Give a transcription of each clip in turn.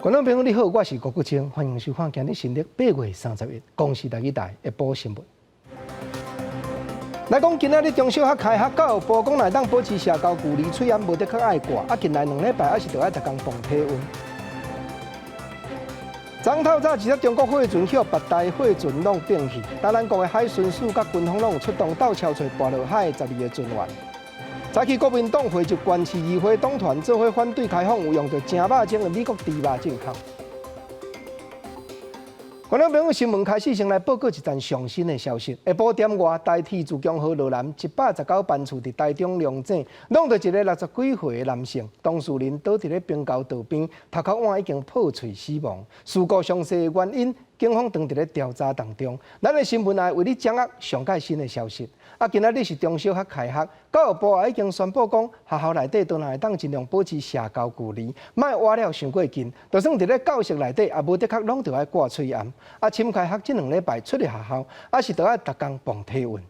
觀眾朋友你好，我是郭國清，歡迎收看今日新曆8月31公視台語台下晡新聞。來講今仔日中小學開學，教育部講若會當保持社交距離，喙罨無的確愛掛。啊，近來2禮拜還是著愛逐工磅體溫。昨透早一隻中國貨船予別台貨船弄反去，台南國的海巡署佮軍方攏有出動鬥撨揣跋落海的12個船員。早起國民黨匯集縣市議會黨團做伙反對開放有用著誠肉種的美國豬肉進口。觀眾朋友，新聞開始先來報告一則上新的消息。下晡點外，台鐵自強號落南119班次佇台中龍井，挵著一个60幾歲的男性，當事人倒佇咧平交道邊，頭殼碗已經破碎死亡。事故詳細的原因，警方正佇咧調查當中。咱的新聞來為你掌握上蓋新的消息。啊，今仔日是中小學開學，教育部也已經宣布講，學校內底當然會當盡量保持社交距離，莫倚了傷過近。就算佇咧教室內底，也無的確攏著愛掛喙罨。啊，深開學這2禮拜出入學校，還是著愛逐工磅體溫。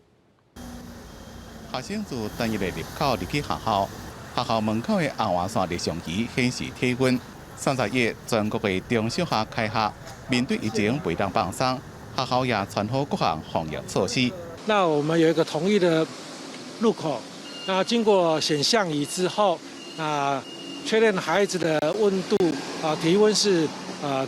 學生自單一个入口入去學校，學校門口的紅外線熱像儀顯示體溫。31全國的中小學開學，面對疫情袂當放鬆，學校也傳好各項防疫措施。那我們有一個統一的入口，那經過顯像儀之後，那確認孩子的溫度啊體溫是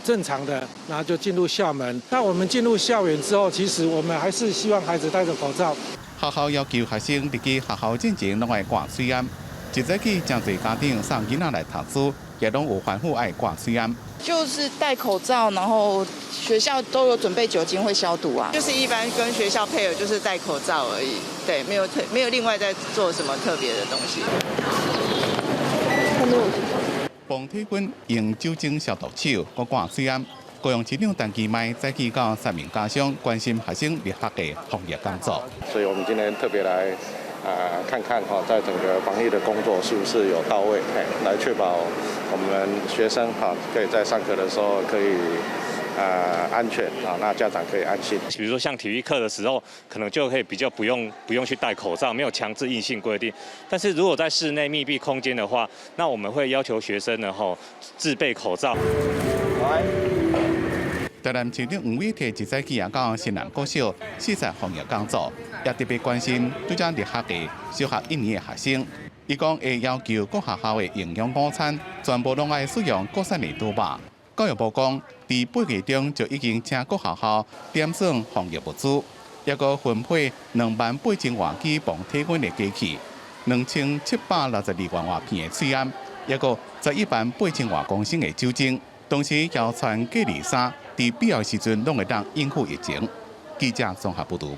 正常的，然後就進入校門。那我們進入校園之後，其實我們還是希望孩子戴着口罩。學校要求學生入去學校進前攏愛掛喙罨。一早起誠濟家長送囡仔來讀書，也攏有吩咐愛掛喙罨。就是戴口罩，然後學校都有準備酒精會消毒啊。就是一般跟學校配合，就是戴口罩而已。對，沒有另外在做什麼特別的東西。磅體溫，用酒精消毒手，閣掛喙罨。高雄市長陳其邁早起到三民家鄉關心學生入學的防疫工作。所以我們今天特別來啊，看看哈，在整個防疫的工作是不是有到位，來確保我們學生哈可以在上課的時候可以安全啊，那家長可以安心。比如說像體育課的時候，可能就可以比較不用去戴口罩，沒有強制硬性規定。但是如果在室內密閉空間的話，那我們會要求學生呢吼自備口罩。台南市長黃偉哲一早起也到新南國小視察防疫工作，也特別關心拄才入學的小學一年的學生。伊講會要求各學校的營養午餐全部攏愛使用國產的豬肉。教育部講，佇8月中就已經請各學校點算防疫物資，抑閣分配2萬8千外支磅體溫的機器，2762萬外片的喙罨，抑閣11萬8千外公升的酒精。同時要穿隔離衫，佇必要時陣攏會當應付疫情。記者綜合報導。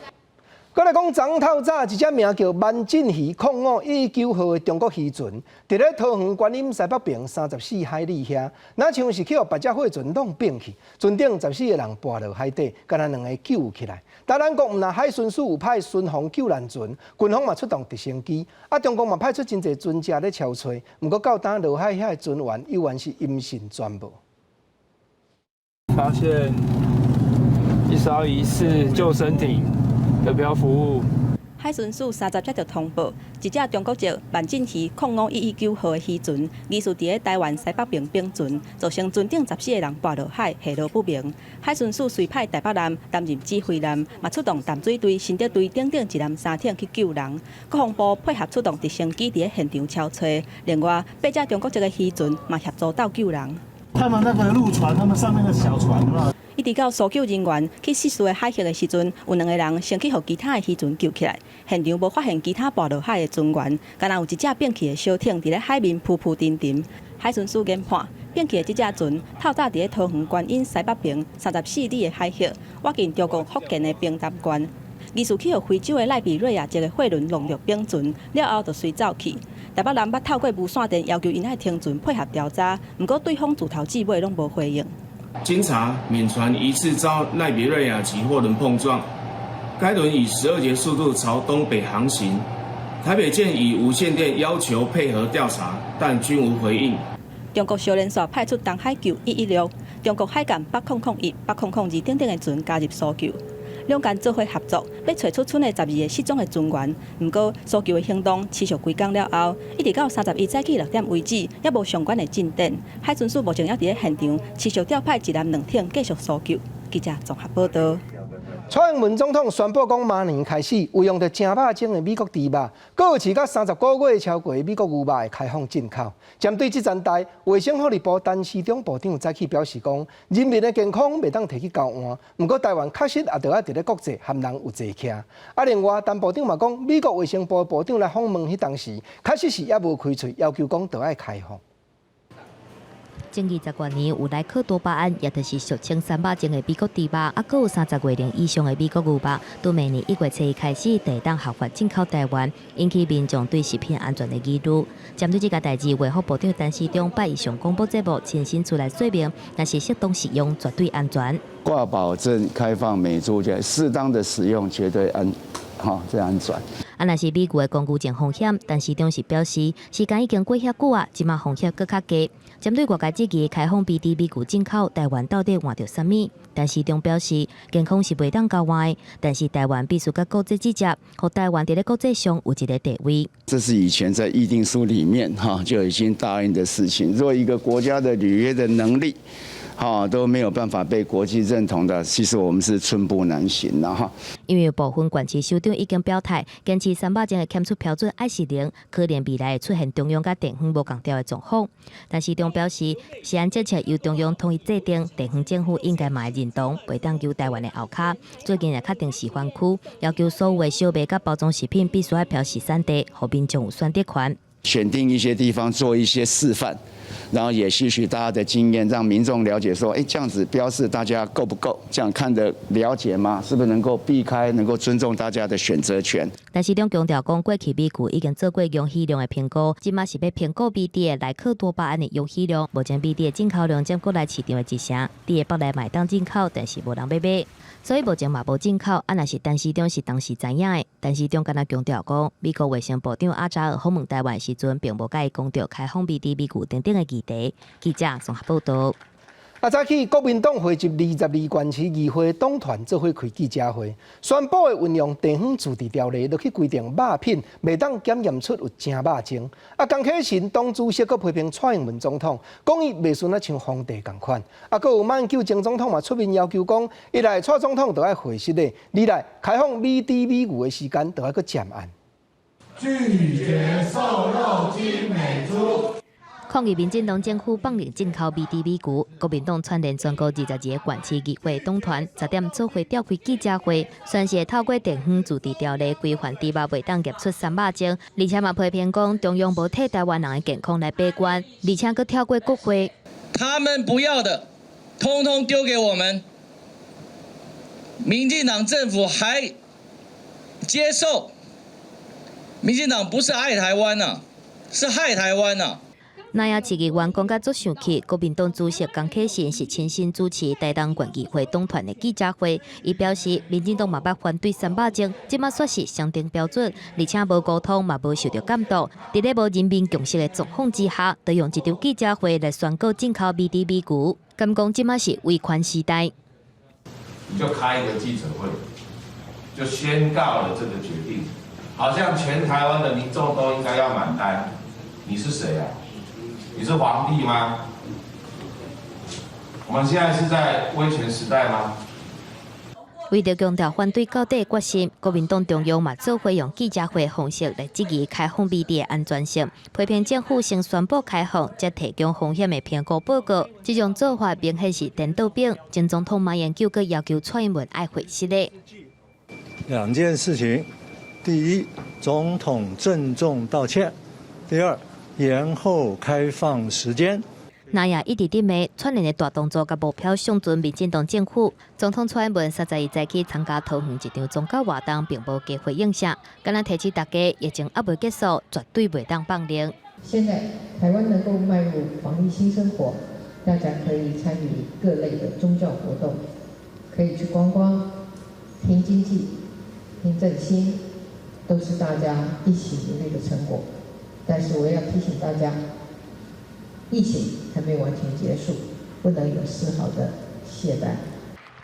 閣來講，昨透早一隻名叫萬進魚0519號的中國漁船，佇咧桃園觀音西北爿34海里遐，若像是去予別隻貨船弄反去，船頂14個人跋落海底，干焦兩个救起來。台南國毋但海巡署有派巡防救難船，軍方嘛出動直升機，啊，中國嘛派出真濟船隻咧撨揣，毋過到今落海遐的船員猶原是音訊全無。發現一艘疑似救生艇的漂浮物。海巡署3十接著通報，一隻中國籍萬進魚05-119號的漁船，疑似佇咧台灣西北爿反船，造成船頂14個人跋落海，下落不明。海巡署隨派台北艦擔任指揮艦，嘛出動淡水隊、新竹隊等等一艦三艇去救人。國防部配合出動直升機佇咧現場撨揣。另外，八隻中國籍的漁船嘛協助鬥救人。他們那個陸船，他們上面的小船嘛。一直到搜救人員去失事的海域的時陣，有兩個人先去予其他的漁船救起來。現場無發現其他跋落海的船員，干焦有一隻反去的小艇佇咧海面浮浮沉沉。海巡署研判，反去的這隻船透早佇咧桃園觀音西北爿34里的海域，倚近中國福建的平潭縣，疑似去予非洲的賴比瑞亞籍的貨輪弄著反船，了後就隨走去。台北人捌透過無線電要求𪜶愛停船配合調查，毋過對方自頭至尾攏無回應。經查，緬船疑似遭賴比瑞亞籍貨輪碰撞，該輪以12節速度朝東北航行。台北艦以無線電要求配合調查，但均無回應。中國小連紲派出東海救116、中國海監800-1、800-2等等的船加入搜救。兩間做伙合作，欲揣出賰內12个失蹤的船員。毋過搜救的行動持續幾工了後，一直到31早起6點為止，猶無相關的進展。海巡署目前猶佇咧現場持續調派一艦兩艇繼續搜救。記者綜合報道。蔡英文總統宣布講，明年開始，有用著成百種的美國豬肉，閣有飼甲30個月超過的美國牛肉會開放進口。針對這層代，衛生福利部陳時中部長早起表示講，人民的健康袂當提去交換。毋過台灣確實也著愛佇咧國際和人有坐徛。啊，另外，陳部長嘛講，美國衛生部部長來訪問彼當時，確實是猶無開喙要求講著愛開放。前20多年有萊克多巴胺，也就是俗稱三肉精的美國豬肉，啊，閣有30月齡以上的美國牛肉，對明年1月初1開始，就會當合法進口台灣，引起民眾對食品安全的疑慮。針對這个代誌，衛福部長陳時中拜一上廣播節目，親身出來說明，若是適當食用，絕對安全。掛保證開放美豬，適當的使用絕對安，哈，最安全。啊，若是美牛的公牛症風險，陳時中是表示，時間已經過遐久啊，這馬風險閣較低。針對外界質疑開放 B D 美牛進口，台灣到底換著啥物？陳時中表示，健康是袂當交換的，但是台灣必須佮國際接觸，予台灣佇咧國際上有一个地位。這是以前在議定書裡面哈就已經答應的事情。若一個國家的履約的能力，哈都沒有辦法被國際認同的，其實我們是寸步難行的哈。因為部分縣市首長已經表態，堅持三肉精的檢出標準愛是零，可能未來會出現中央佮地方無仝調的狀況。陳時中表示，食安政策由中央統一制定，地方政府應該嘛會認同，袂當揪台灣的後跤。最近也確定示範區，要求所有的小賣佮包裝食品必須愛標示產地，予民眾有選擇權。選定一些地方做一些示範，然後也吸取大家的經驗，讓民眾了解說，哎，這樣子標示大家夠不夠？這樣看得了解嗎？是不是能夠避開，能夠尊重大家的選擇權？陳時中強調講，過去美牛已經做過容許量的評估，這馬是欲評估美豬的萊克多巴胺的容許量。目前美豬的進口量佔國內市場的一成，佇个北內嘛會當進口，但是無人欲買，所以目前嘛無進口。啊，若是陳時中是當時知影的，陳時中敢若強調講，美國衛生部長阿扎爾訪問台灣時陣，並無佮伊講著開放美豬美牛等等的議題。記者綜合報道。啊，早起國民黨匯集22縣市議會黨團做伙開記者會，宣布會運用地方自治條例，落去規定肉品袂當檢驗出有成肉精。啊，江啟臣黨主席閣批評蔡英文總統，講伊袂順啊像皇帝仝款。啊，閣有馬英九前總統嘛出面要求講，一來蔡總統著愛回實的，二來開放美豬美牛的時間著愛閣漸按。拒絕瘦肉精美豬。抗議民進黨政府放任進口美豬美牛，國民黨串聯全國22个縣市議會黨團10點做伙召開記者會，宣示透過地方自治條例規範豬肉袂當驗出三肉精，而且嘛批評講中央無替台灣人的健康來把關，而且閣跳過國會。他們不要的，通通丟給我們。民進黨政府還接受？民進黨不是愛台灣啊，是害台灣啊！那也市議員講甲足生氣，國民黨主席江啟臣是親身主持台東縣議會黨團的記者會，伊表示，民進黨嘛捌反對三肉精，這馬煞是雙重標準，而且無溝通嘛無受著監督，佇咧無人民共識的狀況之下，就用一場記者會來宣告進口美豬美牛，敢講這馬是威權時代。你就開一個記者會，就宣告了這個決定，好像全台灣的民眾都應該要買單。你是誰啊？你是皇帝嗎？我們現在是在威權時代嗎？為著強調反對到底的決心，國民黨中央嘛做伙用記者會方式來質疑開放美豬的安全性，批評政府先宣布開放，才提供風險的評估報告，這種做法明顯是顛倒反。前總統馬英九閣要求蔡英文愛回實的。兩件事情：第一，總統鄭重道歉；第二，延後開放時間。那也一直佇罵串聯的大動作，共目標相準民進黨政府。總統蔡英文31早起參加桃園一場宗教活動，並無加回應啥，敢若提醒大家，疫情猶未結束，絕對袂當放任。現在台灣能夠邁入防疫新生活，大家可以參與各類的宗教活動，可以去觀光、拼經濟、拼振興，都是大家一起努力的成果。但是我要提醒大家，疫情還沒完全結束，不能有絲毫的懈怠。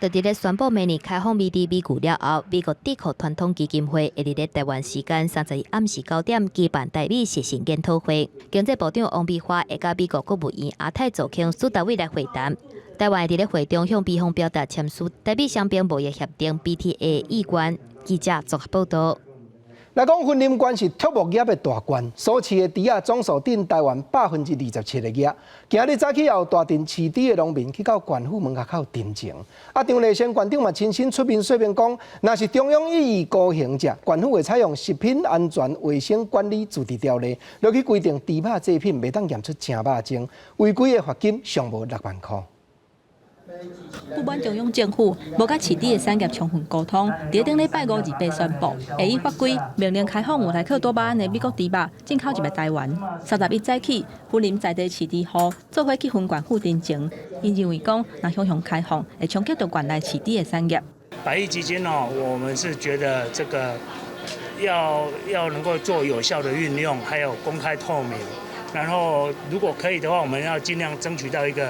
就佇咧宣布明年開放美豬美牛了後，美國智庫傳統基金會會佇咧台灣時間31暗時9點舉辦台美實時研討會。經濟部長王美花會佮美國國務院亞太助卿蘇達偉來會談。台灣會佇咧會中向美方表達簽署台美雙邊貿易協定 BTA 的意願。記者綜合報導。來講，雲林縣是畜牧業的大縣，所飼的豬仔總數佔台灣27%的額。今日早起有大鎮飼豬的農民去到縣府門口陳情。啊，張麗仙縣長嘛親身出面說明講，若是中央一意孤行者，縣府會採用食品安全衛生管理自治條例，落去規定豬肉製品袂當驗出正肉精，違規的罰金上無6萬箍。不滿中央政府無佮飼豬的產業充分溝通，佇頂禮拜五二八宣布，會以法規命令開放有萊克多巴胺的美國豬肉進口入來台灣。31早起，雲林在地飼豬戶做伙去雲縣府陳情，𪜶認為講，若強行開放，會衝擊著縣內飼豬的產業。百億基金哦，我們是覺得這個要能夠做有效的運用，還有公開透明。然後如果可以的話，我們要盡量爭取到一個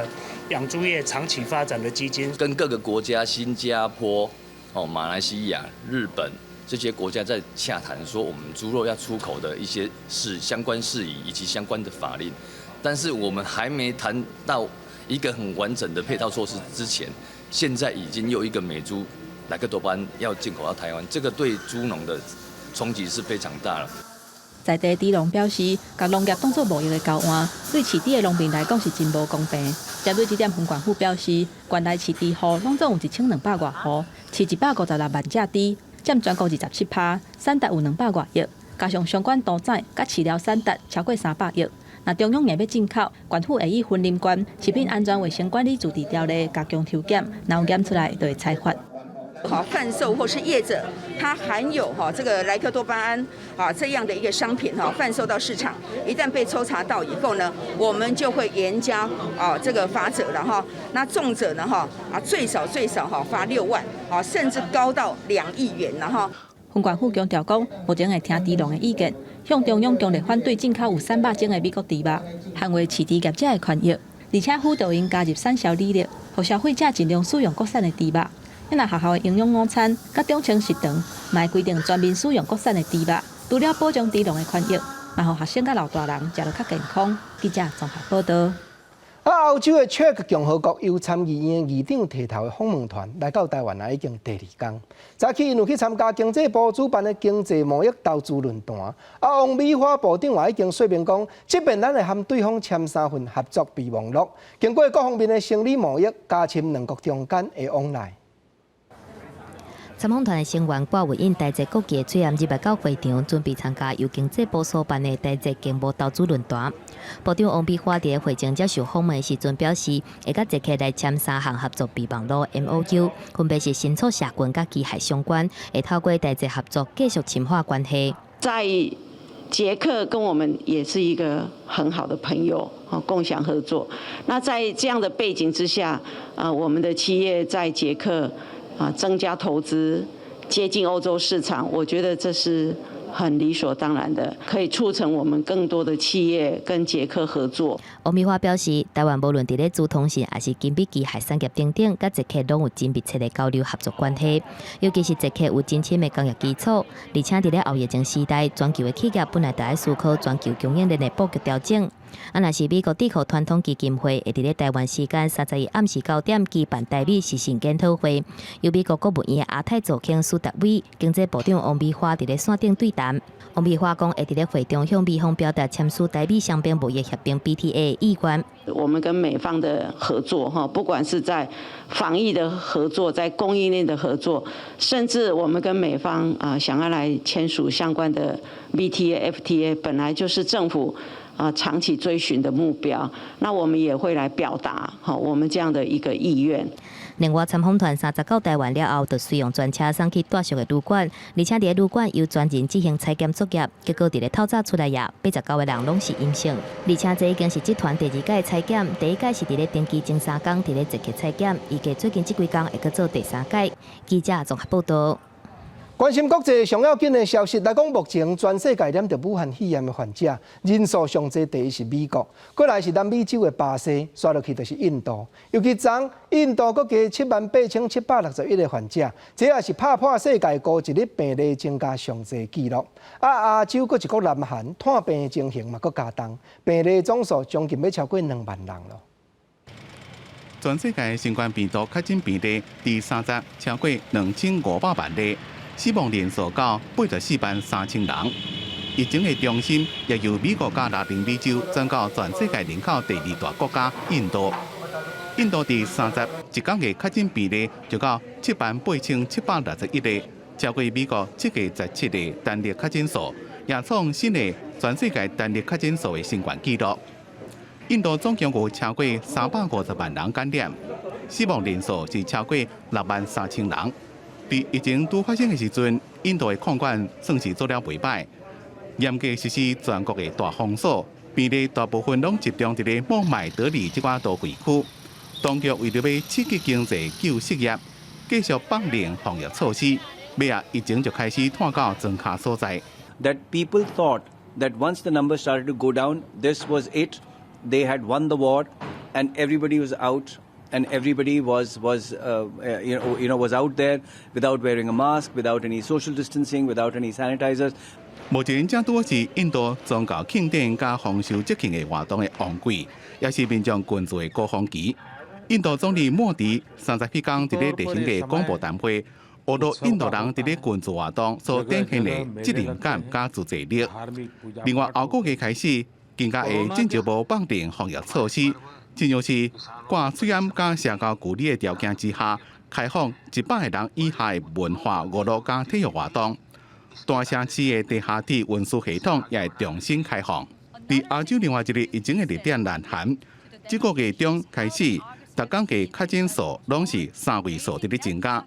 養豬業長期發展的基金。跟各個國家，新加坡、哦馬來西亞、日本這些國家在洽談，說我們豬肉要出口的一些事相關事宜以及相關的法令，但是我們還沒談到一個很完整的配套措施之前，現在已經有一個美豬萊克多巴胺要進口到台灣，這個對豬農的衝擊是非常大了。在地豬農表示，共農業當作貿易的交換，對飼豬的農民來講是真無公平。針對這點，雲縣府表示，縣內飼豬戶攏總有1200外戶，飼156萬隻豬，佔全國27%，產值有200外億，加上相關屠宰佮飼料產值超過300億。若中央硬欲進口，縣府會以雲林縣食品安全衛生管理自治條例加強抽檢，若有檢出來，就會裁罰。好，販售或是業者，它含有哈這個萊克多巴胺啊這樣的一個商品哈，販售到市場，一旦被抽查到以後呢，我們就會嚴加啊這個罰則了哈。那重者呢哈啊最少最少哈罰6萬啊，甚至高到2億元了哈。雲縣府強調講，目前會聽豬農的意見，向中央強烈反對進口有瘦肉精的美國豬肉，捍衛飼豬業者的權益，而且輔導𪜶加入產銷履歷，予消費者盡量使用國產的豬肉。若學校的營養午餐、佮中青食堂，嘛會規定全面使用國產的豬肉，除了保障豬農的權益，嘛予學生佮老大人食得較健康。記者綜合報導。啊，歐洲的捷克共和國由參議院議長提頭的訪問團來到台灣啊，已經第二工。早起𪜶有去參加經濟部主辦的經濟貿易投資論壇。啊，王美花部長也已經說明講，這遍咱會和對方簽三份合作備忘錄，經過各方面的生理貿易，加深兩國中間的往來。參訪團的成員掛有印台捷國旗的喙罨入來到會場，準備參加由經濟部所辦的台捷經貿投資論壇。部長王美花佇會前接受訪問的時陣表示，會佮捷克來簽三項合作備忘錄 MOU，分別是牲畜社群佮機械相關，會透過台捷合作繼續深化關係。在捷克跟我們也是一個很好的朋友，共享合作。那在這樣的背景之下，啊，我們的企業在捷克啊，增加投資，接近歐洲市場，我覺得這是很理所當然的，可以促成我們更多的企業跟捷克合作。王美花表示，台灣無論佇咧資通訊，抑是精密機械產業等等，佮捷克攏有真密切的交流合作關係。尤其是捷克有真深的工業基礎，而且佇咧後疫情時代，全球的企業本來就愛思考全球供應鏈的布局調整。啊，若是美國智庫傳統基金會會佇咧台灣時間31暗時9點舉辦台美時事研討會，由美國國務院亞太助卿蘇達偉、經濟部長王美花佇咧線頂對談。王美花講會佇咧會中向美方表達簽署台美雙邊貿易協定 BTA 的意願。我們跟美方的合作，哈，不管是在防疫的合作，在供應鏈的合作，甚至我們跟美方啊想要來簽署相關的 BTA、FTA，本來就是政府啊長期追尋的目標，那我們也會來表達好我們這樣的一個意願。另外，參訪團30到台灣了後，就隨用專車送去住宿的旅館，而且佇咧旅館由專人進行採檢作業，結果佇咧透早出來也，89個人攏是陰性。而且這已經是這團第二擺採檢，第一擺是佇咧登機前3工佇咧捷克採檢，預計最近這幾工會閣做第三擺。記者綜合報導。關心國際上要緊的消息來講，目前全世界染著武漢肺炎的患者人數上濟，第一是美國，過來是南美洲的巴西，紲落去就是印度。尤其昨印度閣加78,761個患者，這也是拍破世界孤一日病例增加上濟紀錄。啊，亞洲閣一個南韓，湠病的情形嘛閣加重，病例總數將近欲超過2萬人囉。全世界新冠病毒確診病例佇30超過2500萬例。死亡人數到84萬3千人。疫情的中心也由美國佮拉丁美洲轉到全世界人口第二大國家印度。印度佇31工的確診病例就到78,761例，超過美國7月17日單日確診數，也創新的全世界單日確診數的新懸紀錄。印度總共有超過350萬人感染，死亡人數是超過6萬3千人。佇疫情拄發生的時陣，印度的控管算是做了袂䆀，嚴格實施全國的大封鎖，病例大部分攏集中佇咧孟買德里這寡都會區。當局為著欲刺激經濟、救失業，繼續放冗防疫措施，尾仔疫情就開始湠到莊跤所在。 That people thought that once the numbers started to go down, this was it. They had won the war, and everybody was out. And everybody was was out there without wearing a mask, without any social distancing, without any sanitizers. 目前正拄是印度宗教慶典佮豐收節慶的活動的旺季，也是民眾群聚的高峰期。印度總理莫迪30彼工佇咧例行的廣播談話，呵咾印度人佇咧群聚活動所展現的責任感佮自制力。另外，後個月開始，更加會進一步放冗防疫措施。親像是掛喙罨佮社交距離的條件之下，開放100個人以下的文化娛樂佮體育活動。大城市的地下鐵運輸系統也會重新開放。佇亞洲另外一个疫情的熱點南韓，這個月中開始，逐工的確診數攏是三位數佇咧增加。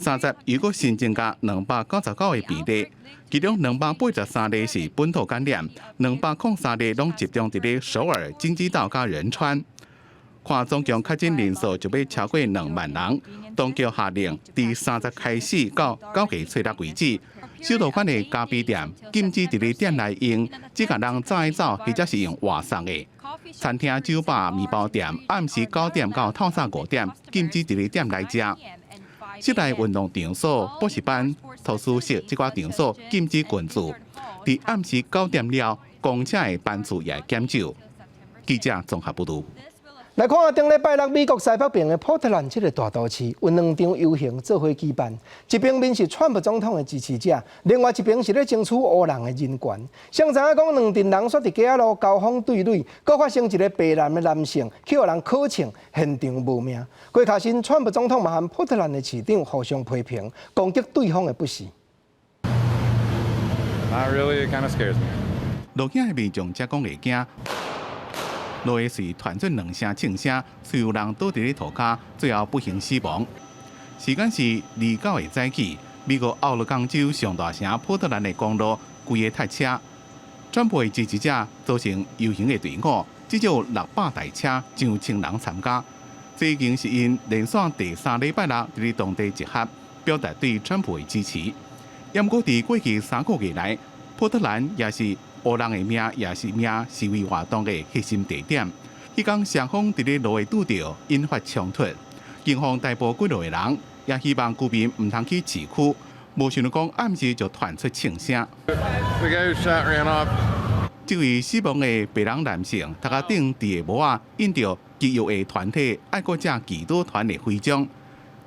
30又閣新增加299個病例，其中283例是本土感染，203例攏集中佇咧首爾、京畿道佮仁川。看總共確診人數就欲超過2萬人，當局下令佇30開始到9月初6為止，首都圈的咖啡店禁止佇咧店內用，只共人載走或者是用外送的。餐廳、酒吧、麵包店暗時9點到透早5點禁止佇咧店內食。室內運動場所、補習班、圖書室這寡場所禁止群聚。佇暗時9點了，公車的班次也會減少。記者綜合報導。來看下頂禮拜六美國西北邊的波特蘭這个大都市，有兩場遊行做伙舉辦，一邊面是川普總統的支持者，另外一邊是咧爭取黑人的人權。誰知影講兩陣人煞佇街仔路交鋒對壘，閣發生一个白人的男性去予人烤銃，現場無命。過跤身，川普總統嘛和波特蘭的市長互相批評，攻擊對方的不是。 Not really, it kind of scares me. 路景的民眾才講會驚。路的時傳出兩聲槍聲，隨有人倒佇咧塗跤，最後不幸死亡。時間是29的早起，美國奧勒岡州上大城波特蘭的公路規个塞車，川普的支持者組成遊行的隊伍，至少600台車，上千人參加。這已經是𪜶連續第三禮拜六佇咧當地集合，表達對川普的支持。毋過佇過去3個月來，波特蘭也是黑人的命也是命示威活動的核心地點。彼工雙方佇咧路的拄著，引發衝突。警方逮捕幾落個人，也希望居民毋通去市區。無想著講暗時就傳出槍聲。這位死亡的白人男性，頭殼頂戴的帽仔印著極右的團體愛國者祈禱團的徽章。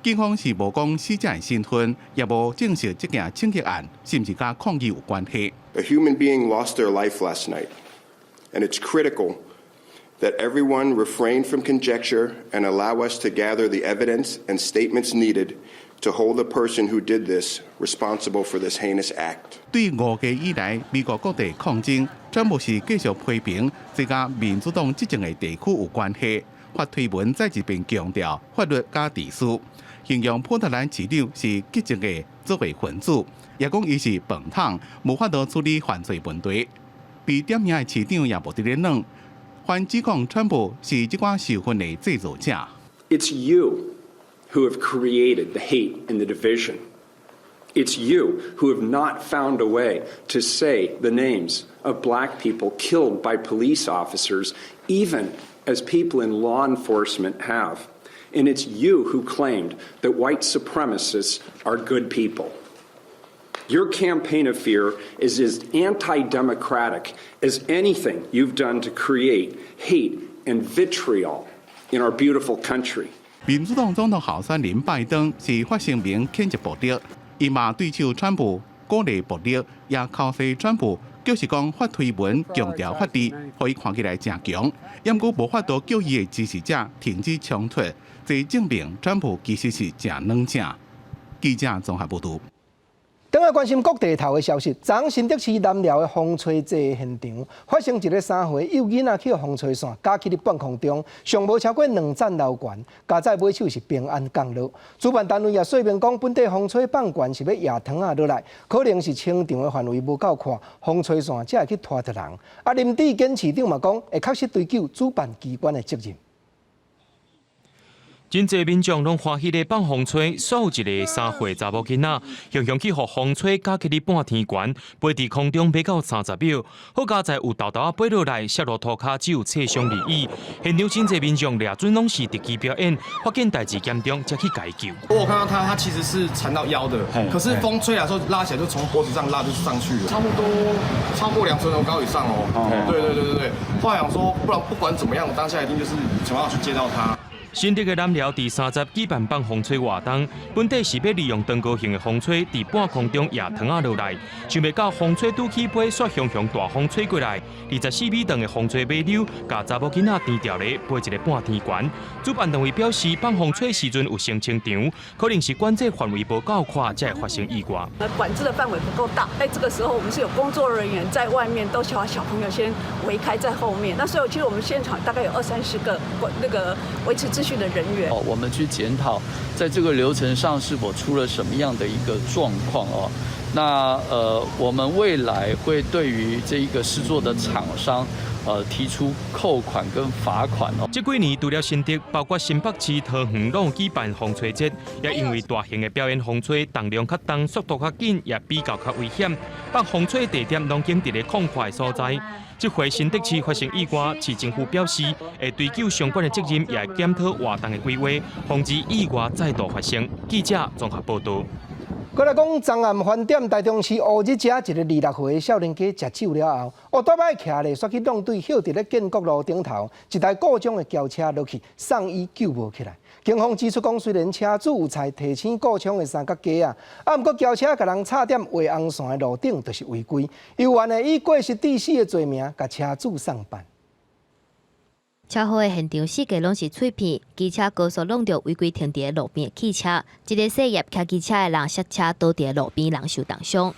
警方是無講死者的身份，也無證實這件槍擊案是毋是佮抗議有關係。 A human being lost their life last night, and it's critical that everyone refrain from conjecture and allow us to gather the evidence and statements needed to hold the person who did this responsible for this heinous act. 對5月以來，美國各地抗爭，全部是繼續批評這佮民主黨執政的地區有關係。發推文再一遍強調法律佮秩序，形容波特蘭市長是激進的作惡分子，也講伊是飯桶，無法度處理犯罪問題。被點名的市長也無佇咧軟，反指控川普是這寡仇恨的製造者。 It's you who have created the hate and the division. It's you who have not found a way to say the names of black people killed by police officers, even as people in law enforcement have. And it's you who claimed that white supremacists are good people. Your campaign of fear is as anti democratic as anything you've done to create hate and vitriol in our beautiful country. 民主黨總統候選人拜登是發聲明譴責暴力，伊嘛對手川普鼓勵暴力，也口批川普，就是講發推文強調法治，予伊看起來誠強，毋過無法度叫伊的支持者停止衝突，這證明川普其實是誠軟正。記者綜合報導。轉來關心國際頭的消息，昨新竹市南寮的風吹節現場發生一个3歲幼囡仔去予風吹線夾起佇半空中，上無超過兩層樓懸，佳哉尾手是平安降落。主辦單位也說明講，本地風吹放懸是欲壓糖仔落來，可能是清場的範圍無夠闊，風吹線才會去拖著人。啊，林智堅市長嘛講，會確實追究主辦機關的責任。真濟民眾攏歡喜咧放風吹，煞有一个3歲查某囡仔，雄雄去予風吹夾起佇半天懸，飛佇空中欲到30秒。好佳哉有沓沓仔飛落來，摔落塗跤只有擦傷而已。現場真濟民眾掠準攏是特技表演，發現代誌嚴重，才去共伊救。我看到他，他其實是纏到腰的，可是風吹來的時候拉起來就從脖子上拉就上去了，差不多超過2層樓高以上哦。對對對對對，後來想說，不然不管怎麼樣，我當下一定就是想辦法去接到他。新竹的南寮佇30舉辦放風吹活動，本底是欲利用長高型的風吹，佇半空中壓糖仔落來，想袂到風吹拄起飛，煞雄雄大風吹過來，24米長的風吹尾溜，共查某囡仔甜牢咧，飛一个半天懸。主辦單位表示，放風吹時陣有先清場，可能是管制範圍無夠闊，才會發生意外。管制的範圍不夠大，在這個時候，我們是有工作人員在外面，都把小朋友先圍開在後面。那所以其實我們現場大概有二三十個那個維持秩序的人員。哦，我們去檢討，在這個流程上是否出了什麼樣的一個狀況哦？那我們未來會對於這一個施作的廠商，提出扣款跟罰款哦。這幾年除了新竹，包括新北市、桃園攏有舉辦風吹節，也因為大型的表演風吹，重量較重，速度較緊，也比較較危險。放風吹地點攏揀佇咧曠闊的所在。這回新竹市發生意外，市政府表示會追究相關的責任，也會檢討活動的規劃，防止意外再度發生。記者綜合報導。閣來講，昨暗飯店台中市烏日街一个26歲的少年家食酒了後，烏多擺騎咧，煞去弄對歇佇咧建國路頂頭，一台故障的轎車落去，送醫救無起來。警方指出講，雖然車主有採提醒故障的三腳架啊，啊，毋過轎車共人插踮畫紅線的路頂，就是違規，猶原會以過失致死的罪名，共車主送辦。車禍的現場四界攏是碎片，機車高速挵著違規停佇路邊的汽車，一个細葉騎機車的人摔車倒佇路邊，人受重傷。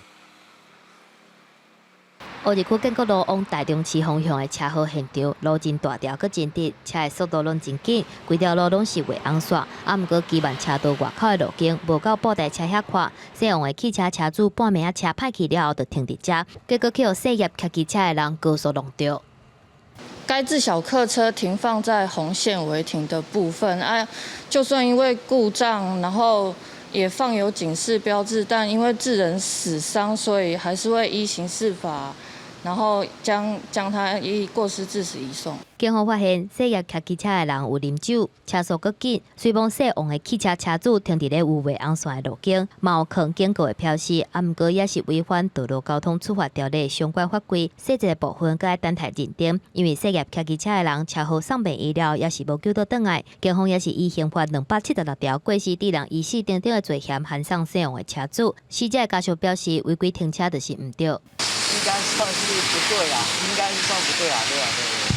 烏日區建國路往台中市方向的車禍現場，路真大條，閣真直，車的速度攏真緊，規條路攏是畫紅線。啊，毋過機慢車道外口的路徑無夠布袋車遐闊，西王的汽車車主半暝仔車歹去了後，就停佇遮，結果去予細葉騎機車的人高速挵著。該自小客車停放在紅線違停的部分，啊，就算因為故障，然後也放有警示標誌，但因為致人死傷，所以還是會依刑事法，然後將他依過失致死移送。警方發現，細葉騎機車的人有啉酒，車速閣緊，雖罔細王的汽車車主停佇咧有畫紅線的路徑，嘛有囥警告的標示，啊，毋過也是違反道路交通處罰條例相關法規，細節部分閣愛等待認定。因為細葉騎機車的人車禍送病醫療，也是無救倒轉來，警方也是依刑法276條過失致人醫死等等的罪嫌，函送細王的車主。死者的家屬表示，違規停車就是毋對。應該算是不對啦，應該是算不對啦，對啊，對。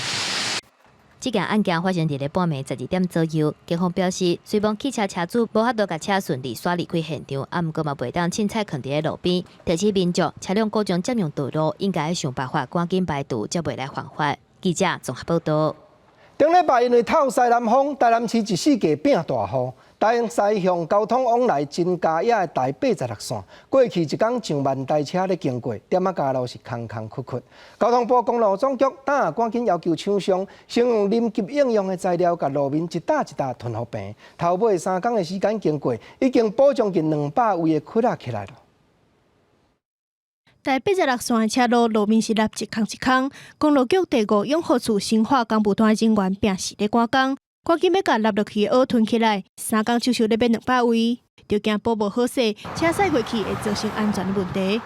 這件案件發生佇咧半暝12點左右，警方表示，雖罔汽車車主無法度共車順利徙離開現場，啊，毋過嘛袂當凊彩囥佇咧路邊。提醒民眾，車輛故障佔用道路，應該想辦法趕緊排除，才袂來犯法。記者綜合報導。頂禮拜因為透西南風，台南市一四季變大雨，台西向交通往來真嘉野的台86線，過去一工上萬台車咧經過，店仔街路是空空缺缺。交通部公路總局今趕緊要求廠商，先用臨急應用的材料，共路面一搭一搭屯予平。頭尾3工的時間經過，已經補將近200位的窟仔起來了。台86線的車路路面是凹一空一空，公路局第五養護處新化工務段人員平時咧趕工，趕緊欲共凹落去的塢吞起來，三工手術咧欲200位，就驚補無好勢，車駛過去會造成安全的問題。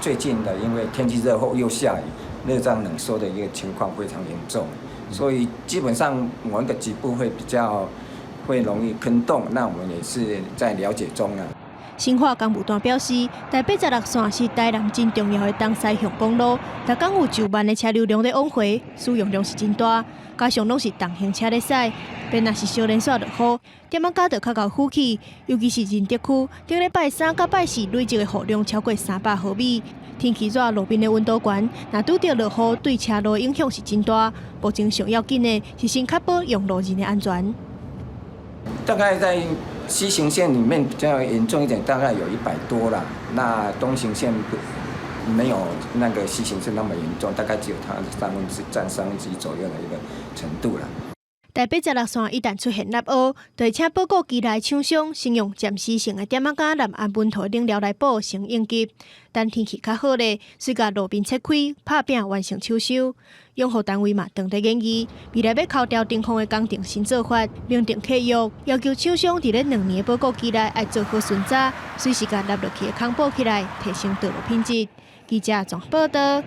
最近的因為天氣熱後又下雨，熱脹冷縮的一個情況非常嚴重，所以基本上某一個局部會比較會容易坑洞，那我們也是在了解中啊。新化工務段表示，台86線是台南真重要的東西向公路，逐工有9萬的車流量咧往回，使用量是真大，加上攏是重型車咧駛，便若是小連續落雨，點仔加就較𠢕浮起，尤其是仁德區，頂禮拜三佮拜四累積的雨量超過300毫米，天氣熱，路面的溫度懸，若拄著落雨，對車路影響是真大。目前上要緊的是先確保用路人的安全。大概在西行線裡面比較嚴重一點，大概有100多啦。那東行線不沒有那個西行線那麼嚴重，大概只有它三分之佔三分之一左右的一個程度啦。台86線一旦出現凹凹，就會請報告機內廠商先用暫時性的點仔膠南安本土冷料來補，先應急。等天氣較好咧，隨共路面切開，拍拚完成搶修。養護單位嘛，當咧研議，未來欲抠掉頂方的工程新做法，明定契約，要求廠商佇咧2年的報告期內愛做好巡查，隨時共凹落去的空補起來，提升道路品質。記者綜合報導。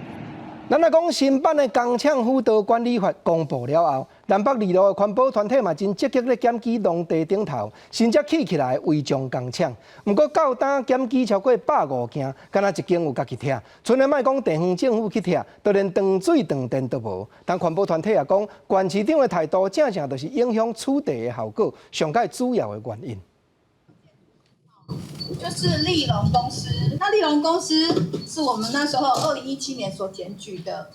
咱來講新版的工廠輔導管理法公布了後，南北二路的環保團體嘛真積極咧檢舉農地頂頭，新才起起來違章工廠。毋過到今檢舉超過150件，敢若一間有家己拆。賰咧莫講地方政府去拆，都連斷水斷電都無。但環保團體也講，縣市長的態度正正就是影響取締的效果，上蓋主要的原因。就是立隆公司，那立隆公司是我們那時候2017年所檢舉的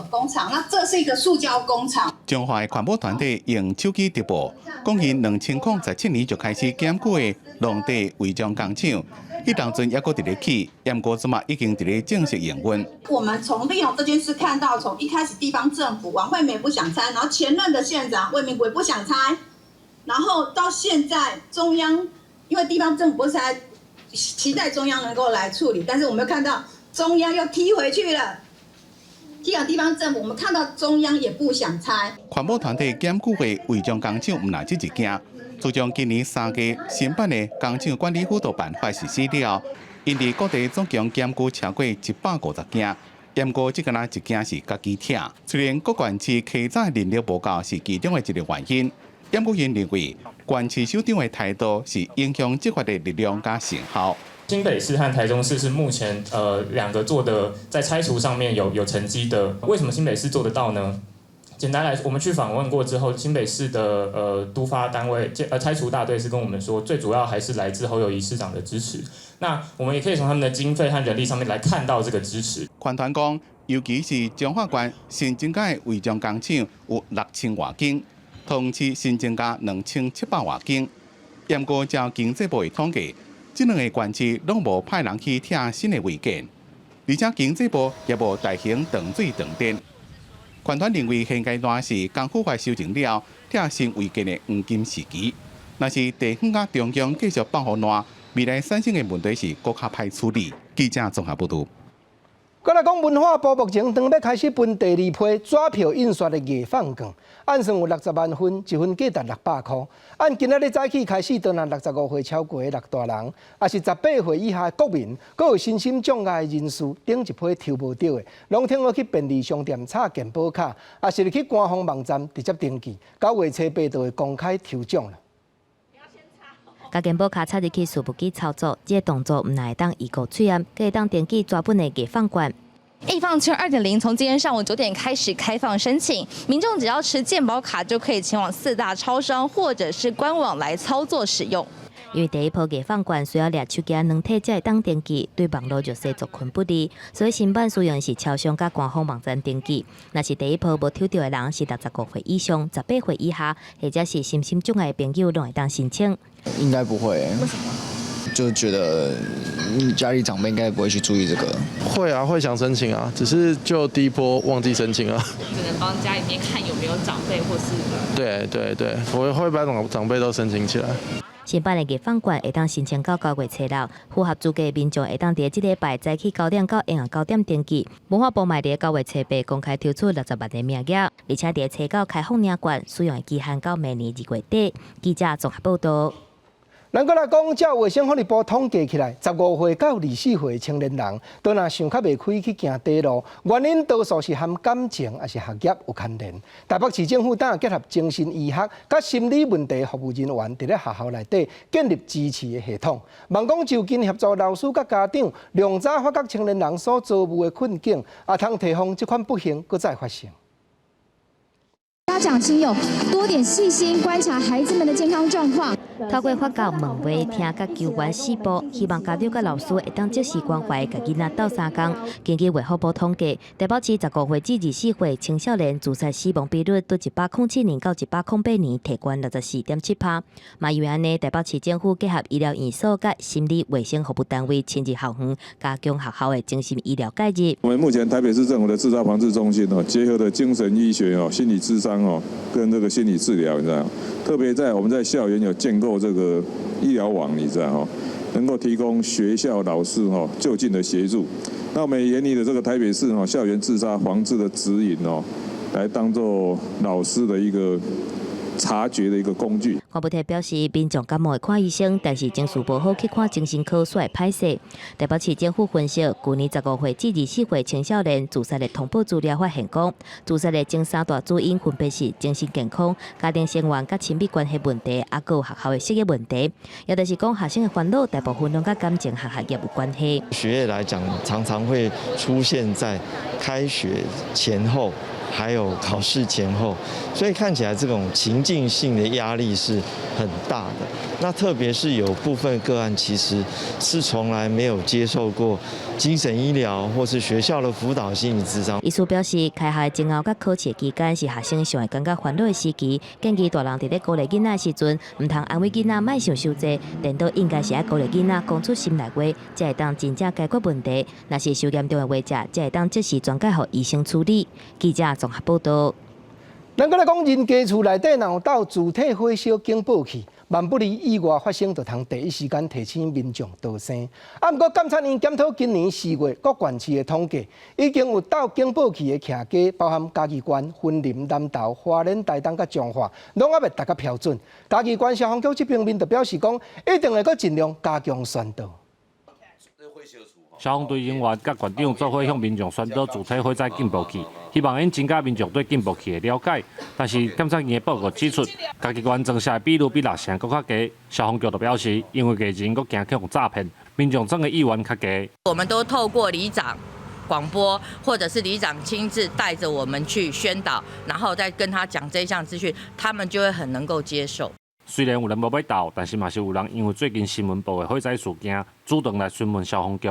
工廠，那這是一個塑膠工廠。彰化的環保團體用手機直播，講𪜶2017年就開始檢舉的農地違章工廠，彼當陣猶閣佇咧起，毋過這馬已經佇咧正式營運。我們從立隆這件事看到，從一開始地方政府王惠美不想拆，然後前任的縣長魏明國不想拆，然後到現在中央。因為地方政府不拆，期待中央能夠來處理，但是我們看到中央又踢回去了，踢到地方政府，我們看到中央也不想拆。環保團體檢舉的違章工廠毋但這一件，自從今年3月新版的工廠管理輔導辦法實施了，𪜶佇各地總共檢舉超過150件，毋過這敢若一件是家己拆。雖然各縣市開展人力無夠是其中的一個原因，毋過𪜶認為，縣市首長的態度是影響執法的力量佮成效。新北市和台中市是目前兩個做的在拆除上面有成績的。為什麼新北市做得到呢？簡單來，我們去訪問過之後，新北市的都發單位拆除大隊是跟我們說，最主要還是來自侯友宜市長的支持。那我們也可以從他們的經費和人力上面來看到這個支持。環團講，尤其是彰化縣新增加的違章工廠有6000外間。桃市新增加2700外間，毋過照經濟部的統計，這兩个縣市攏無派人去拆新的違建，而且經濟部也無代行斷水斷電。環團認為現階段是工輔法修正了拆新違建的黃金時期。若是地方佮中央繼續放予爛，未來產生的問題是閣較歹處理。記者綜合報導。閣來講，文化部目前當欲開始分第二批紙票印刷的藝放券，按算有60萬份，一份價值600箍。按今仔日早起開始，當然65歲超過的六大人，抑是18歲以下的國民，閣有身心障礙的人士，頂一批抽無著的，攏通好去便利商店插健保卡，抑是去官方網站直接登記，9月初8就會公開抽獎啦。共健保卡插入去伺服機操作，這個動作毋但會當移過喙罨，閣會當登記紙本的藝放券。藝放券2.0從今天上午9點開始開放申請，民眾只要持健保卡就可以前往四大超商或者是官網來操作使用。因為第一波藝放券需要掠手機軟體才會當登記，對網路弱勢族群不利，所以新版使用的是超商佮官方網站登記。若是第一波無抽著的人是65歲以上、18歲以下，或者是身心障礙的朋友，攏會當申請。應該不會。為什麼？就覺得家裡長輩應該不會去注意這個。會啊，會想申請啊，只是就第一波忘記申請啊。只能幫家裡面看有沒有長輩或是。對對對，我會把長輩都申請起來。新版的藝坊券會當申請到9月初6，符合資格民眾會當佇這禮拜早起9點到下昏9點登記。文化部嘛佇9月初8公開抽出60萬个名額，而且佇初九開放領券，使用的期限到明年2月底。記者綜合報道。咱閣來講，照衛生福利部統計起來，15歲到24歲青年人，都若想較袂開去行短路，原因多數是和感情抑是學業有牽連。台北市政府當結合精神醫學佮心理問題服務人員，佇咧學校內底建立支持的系統，望講就近協助老師佮家長，量早發覺青年人所遭遇的困境，也通提防這款不幸閣再發生。家長親友多點細心觀察孩子們的健康狀況。透過發教問話、聽佮求援四步，希望家長佮老師會當及時關懷共囡仔鬥相共。根據衛福部統計，台北市15歲至24歲青少年自殺死亡比率，對107年到108年提懸64.7%。嘛因為按呢，台北市政府結合醫療院所佮心理衛生服務單位，親入校園，加強學校的精神醫療介入。我們目前台北市政府的自殺防治中心哦，結合了精神醫學哦、心理諮商哦，跟這個心理治療，你知道？特別在我們在校園有建構這個醫療網，你知道哈？能夠提供學校老師哈就近的協助。那我們也擬的這個台北市哈校園自殺防治的指引哦，來當做老師的一個察覺的一個工具。黃博特表示，民眾感冒會看醫生，但是情緒無好去看精神科，煞會歹勢。台北市政府分析，舊年15歲至24歲青少年自殺的通報資料發現，講自殺的前三大主因分別是精神健康、家庭成員佮親密關係問題，抑閣有學校的學業問題。也就是講，學生的煩惱大部分攏佮感情和學業有關係。學業來講，常常會出現在開學前後，還有考試前後，所以看起來這種情境性的壓力是很大的。那特別是有部分個案，其實是從來沒有接受過精神醫療或是學校的輔導心理諮商。醫師表示，開學前後佮考試期間是學生上會感覺煩惱的時期，建議大人佇咧鼓勵囡仔的時陣，毋通安慰囡仔莫想傷濟，顛倒應該是愛鼓勵囡仔講出心內話，才會當真正解決問題。若是傷嚴重的話者，才會當及時轉介予醫生處理。記者綜合報道。咱閣來講，人家厝內底若有鬥自體火燒警報器，萬不利意外發生，就通第一時間提醒民眾逃生。啊，毋過監察院檢討今年4月各縣市的統計，已經有鬥警報器的徛家，包含嘉義縣、雲林、南投、花蓮、台東佮彰化，攏猶未達到標準。嘉義縣消防局這方面就表示講，一定會閣盡量加強宣導。消防隊人員佮縣長做伙向民眾宣導自體火災警報器，希望𪜶增加民眾對警報器的了解。但是檢察院的報告指出，嘉義縣裝設的比率比六成閣較低。消防局就表示，因為藝人閣驚去予詐騙，民眾裝的意願較低。我們都透過里長廣播，或者是里長親自帶着我們去宣導，然後再跟他講這項資訊，他們就會很能夠接受。雖然有人無欲鬥，但是嘛是有人因為最近新聞報的火災事件，主動來詢問消防局。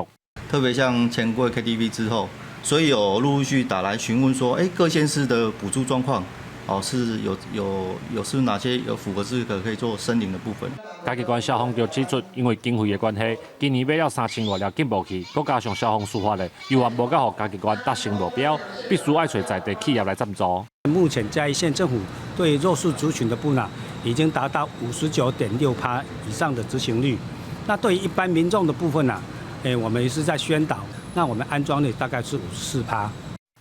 特別像錢櫃 KTV 之後，所以有陸陸續續打來詢問說，欸，各縣市的補助狀況，哦，是有有有是哪些有符合資格可以做申領的部分。嘉義縣消防局指出，因為經費的關係，今年買了3000外粒警報器，閣加上消防司法的，猶原無夠予嘉義縣達成目標，必須愛揣在地企業來贊助。目前嘉義縣政府對弱勢族群的部分，已經達到59.6%以上的執行率。那對於一般民眾的部分呢？欸，我們也是在宣導，那我們安裝率大概是54%。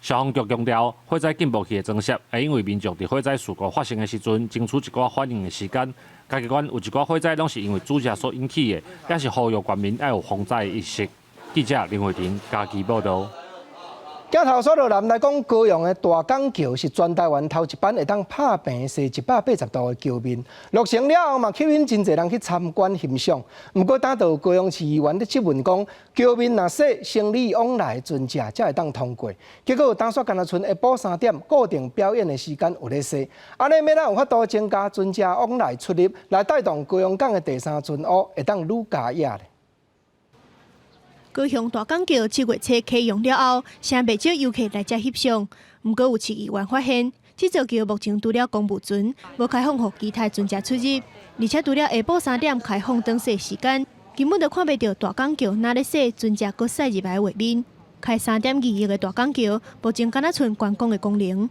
消防局強調，火災警報器的裝設，會用為民眾佇火災事故發生的時陣，爭取一寡反應的時間。嘉義縣有一寡火災攏是因為煮食所引起的，也是呼籲全民愛有防災意識。記者林慧婷嘉義報導。鏡頭煞落來講，高雄的大港橋是全台灣頭一班會當拍平踅180度的橋面，落成了後嘛，吸引真濟人去參觀欣賞。毋過，當有高雄市議員咧質問講，橋面若踅生理往來船隻才會當通過，結果當煞敢若賰下晡3點固定表演的時間有咧踅，按呢欲怎有法度增加船隻往來出入，來帶動高雄港的第三船塢會當愈加額咧。高雄大港橋7月初啟用了後，誠袂少遊客來遮翕相。毋過有市議員發現，這座橋目前除了公務船，無開放予其他船隻出入，而且除了下晡3點開放轉踅時間，根本就看袂著大港橋若咧踅船隻閣駛入來的畫面。開3.2億的大港橋，目前敢若賰觀光的功能。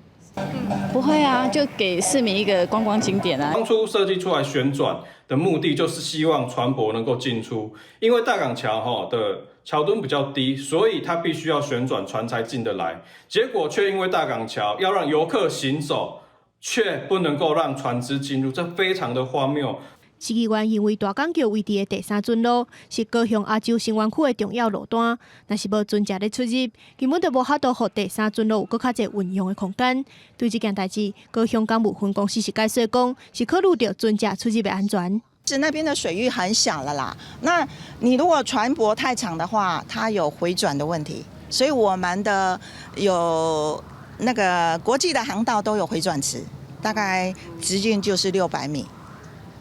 不會啊，就給市民一個觀光景點啊。當初設計出來旋轉的目的，就是希望船舶能夠進出，因為大港橋吼的橋墩比較低，所以它必須要旋轉船才進得來。結果卻因為大港橋要讓遊客行走，卻不能夠讓船隻進入，這非常的荒謬。市議員認為大港橋位佇的第三圳路是高雄亞洲新灣區的重要路段，若是無船隻咧出入，根本就無法度予第三圳路有閣較濟運用的空間。對這件代誌，高雄港務分公司是解釋講，是考慮著船隻出入的安全。是那邊的水域很小了啦，那你如果船舶太長的話，它有回轉的問題，所以我們的有那個國際的航道都有回轉池，大概直徑就是600米。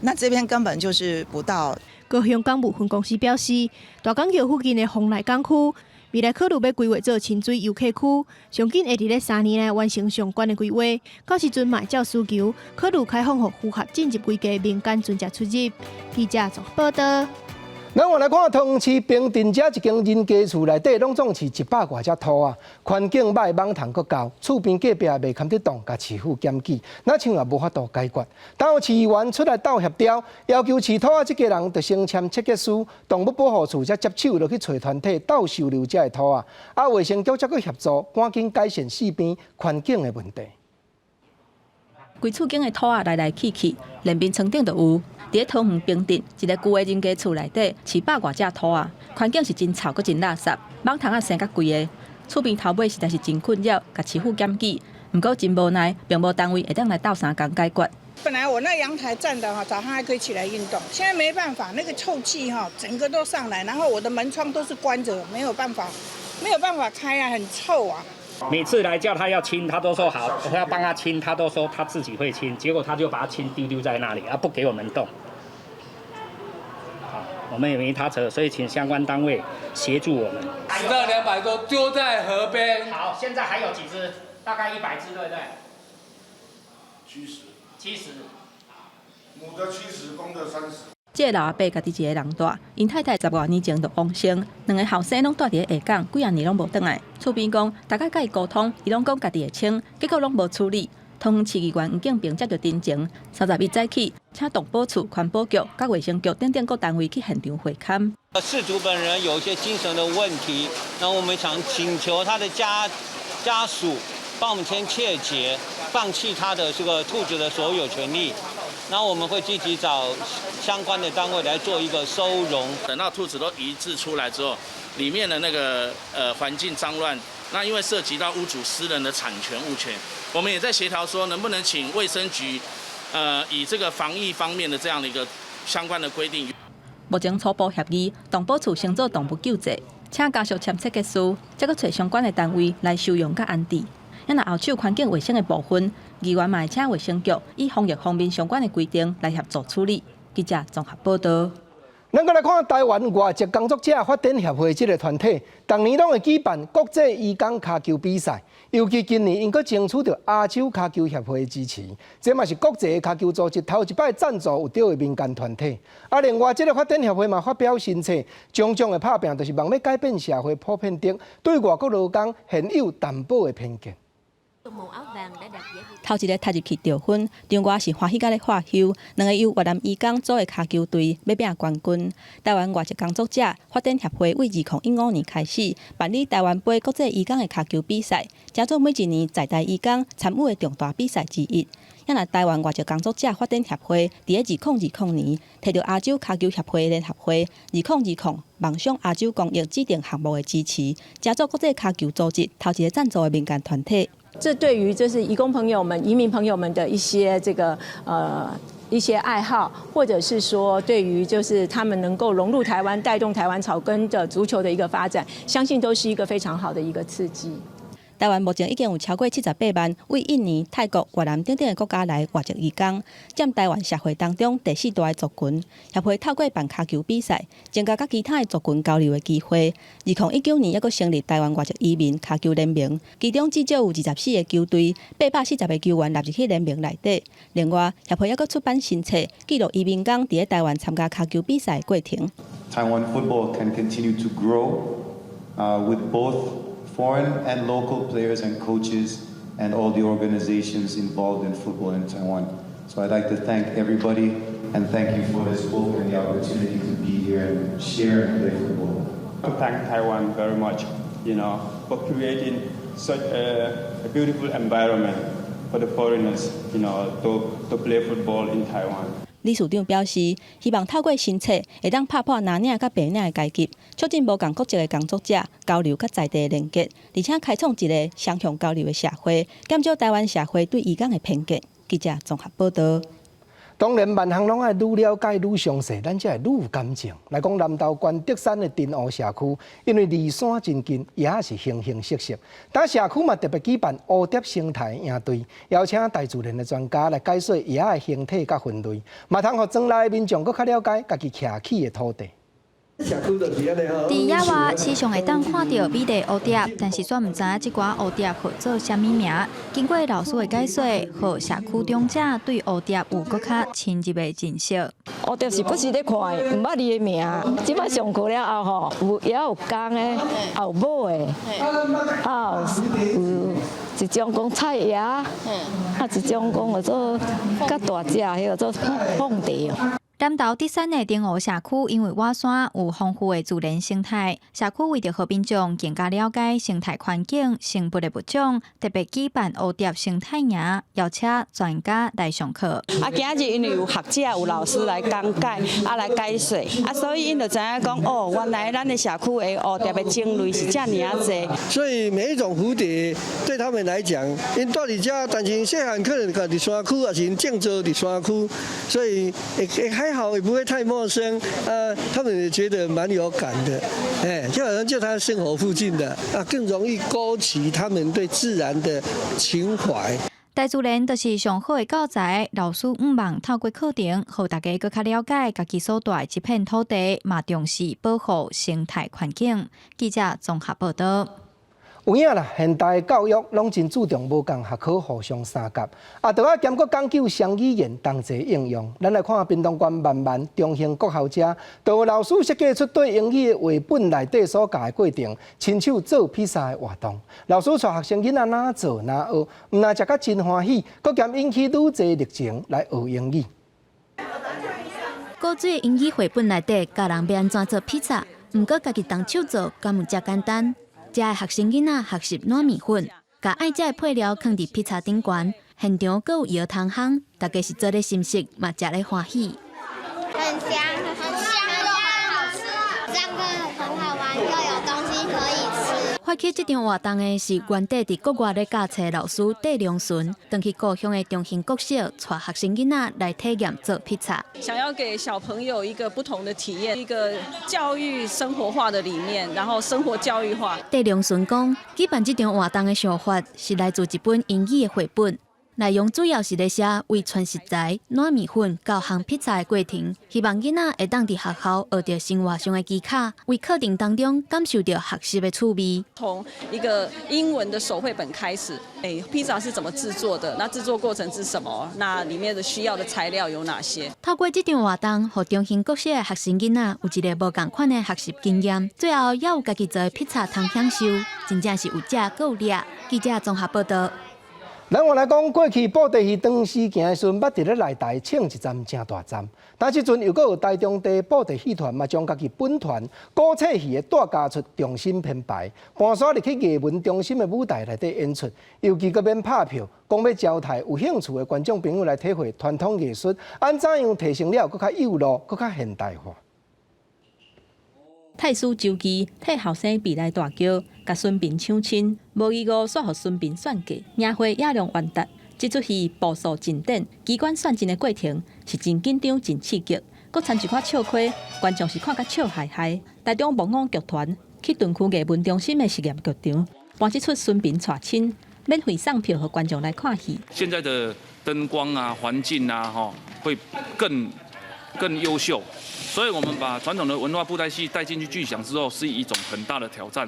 那這邊根本就是不到。高雄港務分公司表示，大港橋附近的蓬萊港區，未來考慮欲規劃做親水遊客區，上緊會佇咧3年內完成相關的規劃。到時陣嘛會照需求，考慮開放予符合進入規格民間船隻出入。記者綜合報道。咱換來看桃園市平鎮這一間人家厝內底，攏總飼100外隻兔仔，環境歹，蠓蟲閣厚，厝邊隔壁袂堪得動，共市府檢舉，若像也無法度解決。當市議員出來鬥協調，要求飼兔仔這家人著先簽切結書，動物保護處才接手落去揣團體鬥收留這个兔仔。啊，衛生局則閣協助，趕緊改善四邊環境的問題。規厝間的兔仔來來去去，連邊床頂都有。佇咧桃園平鎮一个舊的人家厝內底，飼百外隻兔仔，環境是真臭，閣真垃圾，蠓蟲仔生甲規个。厝邊頭尾實在是真困擾，共市府檢舉，毋過真無奈，並無單位會當來鬥相共解決。本來我那陽台站的哈，早上還可以起來運動，現在沒辦法，那個臭氣哈，整個都上來，然後我的門窗都是關着，沒有辦法，沒有辦法開啊，很臭啊。每次來叫他要清，他都說好，我要幫他清，他都說他自己會清，結果他就把它清丟丟在那裡，啊，不給我們動。好，我們也沒他轍，所以請相關單位協助我們。死到200多，丟在河邊。好，現在還有幾隻？大概100隻，對不對？70。70。母的70，公的30。這個老阿伯家己一个人蹛，𪜶太太十外年前就往生，兩个後生攏蹛佇咧下港，幾仔年攏無轉來。厝邊講，逐擺佮伊溝通，伊攏講家己會清，結果攏無處理。桃園市議員黃敬平接著陳情，31早起，請動保處、環保局、佮衛生局等等各單位去現場會勘。事主本人有一些精神的問題，那我們想請求他的家屬幫我們簽切結，放棄他的這個兔子的所有權利。那我們會積極找相關的單位來做一個收容。等到兔子都移置出來之後，裡面的那個環境髒亂，那因為涉及到屋主私人的產權物權，我們也在協調說，能不能請衛生局，以這個防疫方面的這樣的一個相關的規定。目前初步協議，動保處先做動物救濟，請家屬簽切結書，再閣揣相關的單位來收容佮安置。啊，若後手環境衛生的部分，議員嘛會請衛生局以防疫方面相關的規定來協助處理。記者綜合報道。咱閣來看台灣外籍工作者發展協會這个團體，逐年攏會舉辦國際移工跤球比賽，尤其今年𪜶閣爭取著亞洲跤球協會的支持，這嘛是國際跤球組織頭一擺贊助有著的民間團體。啊，另外這个發展協會嘛發表新冊，種種的拍拚，就是望欲改變社會普遍頂對外國勞工現有淡薄的偏見。頭一个踢入去得分，場外是歡喜佮咧喝溼，兩个由越南移工組的跤球隊欲拼冠軍。台灣外籍工作者發展協會為2015年開始辦理台灣杯國際移工的跤球比賽，成做每一年在台移工參與的重大比賽之一。啊若台灣外籍工作者發展協會佇咧2020年提著亞洲跤球協會聯合會2020夢想亞洲公益指定項目的支持，成做國際跤球組織頭一个贊助的民間團體。這對於就是移工朋友們、移民朋友們的一些這個一些愛好，或者是說對於就是他們能夠融入台灣、帶動台灣草根的足球的一個發展，相信都是一個非常好的一個刺激。台灣目前已經有超過78萬位印尼、泰國、越南等等的國家來外籍移工，佔台灣社會當中第四大的族群。協會透過辦跤球比賽，增加佮其他的族群交流的機會。2019年，猶閣成立台灣外籍移民跤球聯盟，其中至少有24個球隊，840個球員納入去聯盟內底。另外，協會猶閣出版新冊，記錄移民工佇咧台灣參加跤球比賽的過程。 Taiwan football can continue to grow with both foreign and local players and coaches and all the organizations involved in football in Taiwan. So I'd like to thank everybody and thank you for this book and the opportunity to be here and share and play football. To thank Taiwan very much for creating such a beautiful environment for the foreigners to play football in Taiwan. 理事長表示，希望透過新冊，會當拍破藍領佮白領的階級，促進無仝國籍的工作者交流佮在地連結，而且開創一个雙向交流的社會，減少台灣社會對移工的偏見。記者綜合報道。當然，萬項攏愛愈了解愈詳細，咱才會愈有感情。來講南投縣竹山的林湖社區，因為離山真近，也是形形色色。但社區嘛特別舉辦蝴蝶生態營隊，邀請大自然的專家來解說蝶仔的形體佮分類，嘛通予莊內的民眾閣較了解家己徛起的土地。佇野外，時常會當看著美麗蝴蝶，但是煞毋知影這寡蝴蝶號做啥物名。經過老師的解說，予社區長者對蝴蝶有閣較深入的認識。蝴蝶是不時咧看的，毋捌伊的名。這擺上課了後吼，有也有公的，也有母的，啊有一種講菜蛾，啊一種講叫做較大隻，彼个做鳳蝶。南投竹山的林湖社區，因為倚山有豐富的自然生態，社區為著予民眾更加了解生態環境、生物的物種，特別舉辦蝴蝶生態營，邀請專家來上課。啊，今日因為有學者、有老師來講解，啊來解說，啊，所以𪜶就知影講，哦，原來咱的社區的蝴蝶的種類是遮爾仔濟。所以每一種蝴蝶對他們來講，𪜶蹛佇遮，但是細漢可能佇山區，抑是𪜶種植佇山區，所以會還好，也不會太陌生，他們也覺得蠻有感的，哎，就好像就他生活附近的，啊，更容易勾起他們對自然的情懷。大自然就是上好的教材，老師向望透過課程，予大家閣較了解家己所蹛的這片土地，嘛重視保護生態環境。記者綜合報道。有影啦，現代教育攏真注重無仝學科互相相夾，啊，著愛兼閣講究雙語言同齊應用。咱來看屏東縣萬巒中興國校遮，就有老師設計出對英語的繪本內底所教的過程，親手做披薩的活動。老師帶學生囡仔哪做哪學，毋但食甲真歡喜，閣兼引起愈濟熱情來學英語。古錐英語繪本內底教人欲按怎做披薩，毋過家己動手做，敢有遮簡單？遮的學生囡仔學習攵麵粉，共愛食的配料囥佇披薩頂懸，現場閣有搖通烘，大家是做咧心食，嘛食咧歡喜。很香，很香又很好吃，上課很好玩，又有東西可以吃。發起這場活動的是原底佇國外咧教冊老師戴良純，轉去故鄉的中興國小，帶學生囡仔來體驗做披薩。想要給小朋友一個不同的體驗，一個教育生活化的理念，然後生活教育化。戴良純講，舉辦這場活動的想法是來自一本英語的繪本。內容主要是咧寫為傳食材、攵麵粉到烘披薩的過程，希望囡仔會當佇學校學著生活上的技巧，為課程當中感受著學習的趣味。從一個英文的手繪本開始，欸，披薩是怎麼製作的？那製作過程是什麼？那裡面的需要的材料有哪些？透過這場活動，予中興國小的學生囡仔有一個無仝款的學習經驗，最後也有家己做的披薩通享受，真正是有食閣有掠。記者綜合報道。咱話來講，過去布袋戲當時行的時陣，捌佇咧內台唱一站誠大站。但這陣又閣有台中地布袋戲團嘛，將家己本團古冊戲的大家出重新編排，搬徙入去藝文中心的舞台內底演出，尤其閣免拍票，講欲招刣有興趣的觀眾朋友來體會傳統藝術，按怎樣提升了閣較幼路，閣較現代化。太師周記替後生比來大轎，共孫臏搶親，無疑誤煞予孫臏算計，贏回野良完達。這齣戲步數真短，機關算盡的過程是真緊張、真刺激，閣摻一寡笑詼，觀眾是看甲笑嗨嗨。台中木偶劇團去屯區藝文中心的實驗劇場，搬這齣孫臏娶親，免費送票予觀眾來看戲。現在的燈光啊、環境啊，吼，會更優秀。所以，我們把傳統的文化布袋戲帶進去劇場之後，是一種很大的挑戰。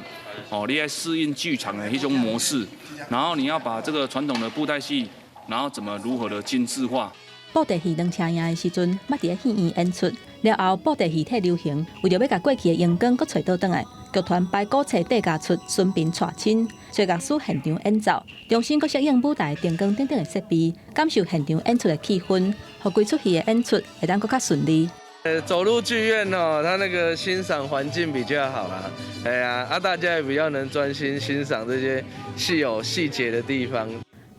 哦，你要適應劇場的一種模式，然後你要把這個傳統的布袋戲，然後怎麼如何的精緻化。布袋戲兩車營的時陣，捌佇咧戲院演出。了後，布袋戲退流行，為著欲共過去的榮光閣揣倒轉來，劇團排古冊地家出孫臏娶親，找樂師現場演奏，重新閣適應舞台燈光等等的設備，感受現場演出的氣氛，予規齣戲的演出會當閣較順利。走入劇院哦，他那個欣賞環境比較好啦，哎呀，啊大家也比較能專心欣賞這些戲有細節的地方。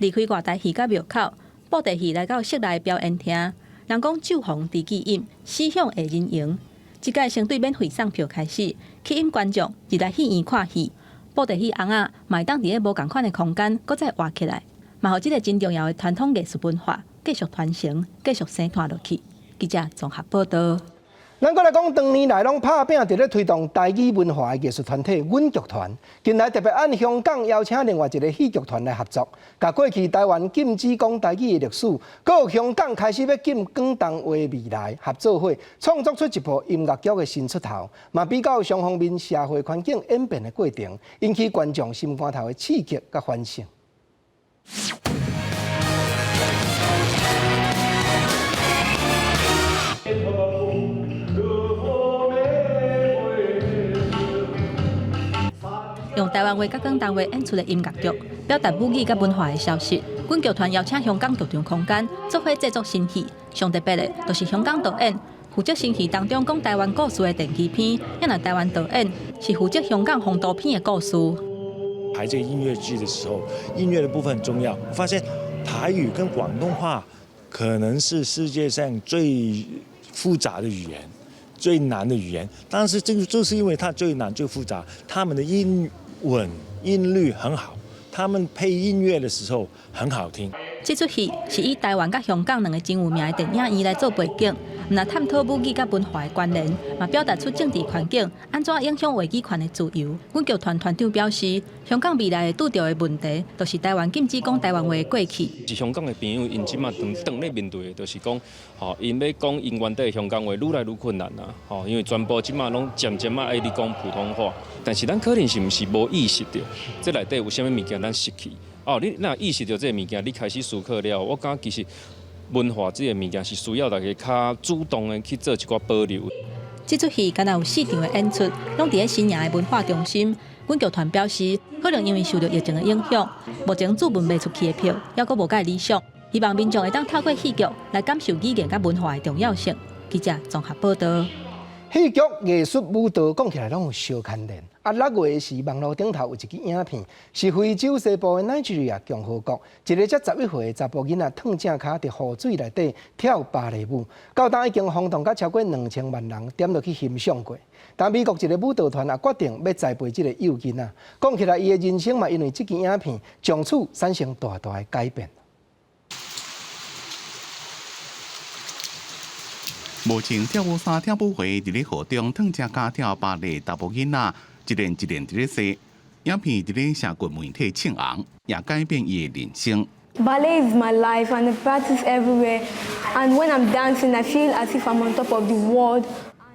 離開外台戲甲廟口，布袋戲來到室內表演廳。人講酒逢知己飲，死向下人緣。這屆先對免費送票開始，吸引觀眾入來戲院看戲。布袋戲尪仔嘛會當佇咧無仝款的空間，閣再活起來，嘛予這個真重要的傳統藝術文化繼續傳承，繼續生傳落去。記者綜合報道。咱閣來講，長年來攏拍拚佇咧推動台語文化的藝術團體阮劇團，近來特別按香港邀請另外一个戲劇團來合作，共過去台灣禁止講台語的歷史，閣有香港開始欲禁廣東話未來合做伙，創作出一部音樂劇的新出頭，嘛比較雙方面社會環境演變的過程，引起觀眾心肝頭的刺激佮反省。用台灣話佮廣東話演出的音樂劇，表達母語佮文化的消息。阮劇團邀請香港劇場空間做伙製作新戲，上特別的，就是香港導演負責新戲當中講台灣故事的電視片，也若台灣導演是負責香港風度片的故事。排這個音樂劇的時候，音樂的部分很重要。我發現台語跟廣東話可能是世界上最複雜的語言，最難的語言。但是這個就是因為它最難最複雜，他們的音韻音律很好，他們配音樂的時候很好聽。這齣戲是以台灣佮香港兩个真有名的電影院來做背景，毋但探討母語佮文化的關聯，嘛表達出政治環境按怎影響話語權的自由。阮劇團團長表示，香港未來會拄著的問題，就是台灣禁止講台灣話的過去。是香港的朋友，𪜶這馬當咧面對的，就是講，吼，𪜶欲講𪜶原底的香港話，愈來愈困難啊，吼，因為全部這馬攏漸漸仔愛咧講普通話，但是咱可能是毋是無意識著，這內底有啥物物件咱失去？哦，你若意識著這个物件，你開始思考了，我感覺其實文化這个物件是需要大家較主動的去做一寡保留。這齣戲敢若有四場的演出，攏佇咧新營的文化中心。阮劇團表示，可能因為受著疫情的影響，目前注文賣出去的票猶閣無蓋理想。希望民眾會當透過戲劇來感受語言佮文化的重要性。記者綜合報道。戲劇、藝術、舞蹈講起來攏有相牽連。啊，6月時，網路頂頭有一支影片，是非洲西部的奈及利亞共和國，一个才11歲的查埔囡仔，褪正跤佇雨水內底跳芭蕾舞，到今已經轟動甲超過2000萬人點入去欣賞過。但美國一个舞蹈團也決定欲栽培這个幼囡仔，講起來，伊的人生嘛，因為這支影片，從此產生大大的改變。無穿跳舞衫跳舞會佇咧河中褪正跤跳芭蕾，查埔囡仔一連一連佇咧踅，影片佇咧社群媒體唱紅，也改變伊的人生。 Ballet is my life, and I practice everywhere. And when I'm dancing, I feel as if I'm on top of the world.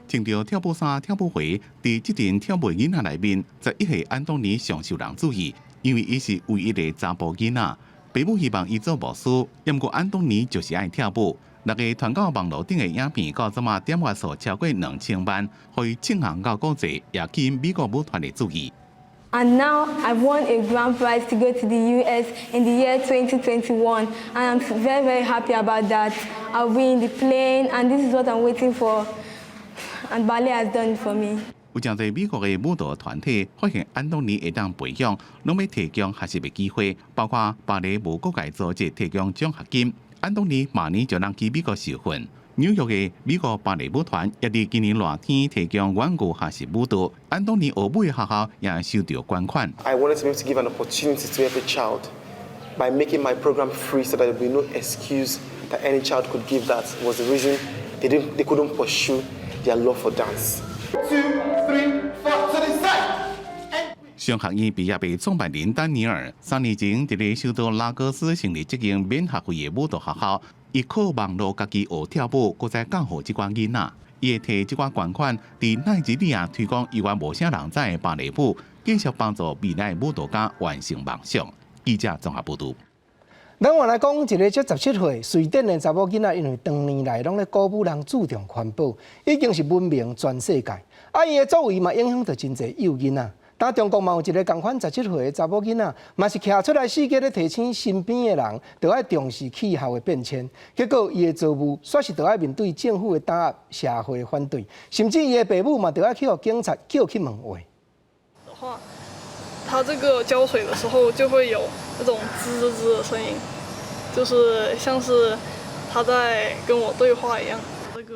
穿著跳舞衫跳舞會，佇這陣跳舞囡仔內面，11歲安東尼上受人注意，因為伊是唯一的查埔囡仔。爸母希望伊做牧師，毋過安東尼就是愛跳舞。六个傳到網路頂的影片，到這馬點閱數超過2000萬，予伊唱紅到國際，也吸引美國舞團的注意。 And now I've won a grand prize to go to the US in the year 2021, and I'm very, very happy about that. I'll be in the plane, and this is what I'm waiting for, and ballet has done it for me. 有誠濟美國的舞蹈團體發現安東尼會當培養，攏欲提供學習的機會，包括芭蕾舞國際組織提供獎學金。安東尼明年就通去美國受訓。紐約的美國芭蕾舞團也佇今年熱天提供遠距學習舞蹈。安東尼學舞的學校也受著捐款。 I wanted to be able to give an opportunity to every child by making my program free, so that there would be no excuse that any child could give that was the reason they didn't, they couldn't pursue their love for dance. Two, three, four, to the side. 商學院畢業的創辦人丹尼爾，3年前佇咧首都拉各斯成立這間免學費的舞蹈學校，伊靠網路家己學跳舞，閣再教予這寡囡仔。伊會提這寡捐款，佇奈及利亞推廣猶原無啥人知的芭蕾舞，繼續幫助未來舞蹈家完成夢想。記者綜合報導。咱換來講，一個才17歲瑞典的查某囡仔，因為長年來攏咧鼓舞人注重環保，已經是聞名全世界。啊，伊的作為嘛，影響著真濟幼囡仔。但中國嘛有一個仝款17歲的查某囡仔，嘛是徛出來四界咧提醒身邊的人，著愛重視氣候的變遷。結果伊的遭遇，煞是著愛面對政府的打壓、社會的反對，甚至伊的爸母嘛著愛去予警察叫去問話。的話，它這個澆水的時候就會有那種滋滋滋的聲音，就是像是它在跟我對話一樣。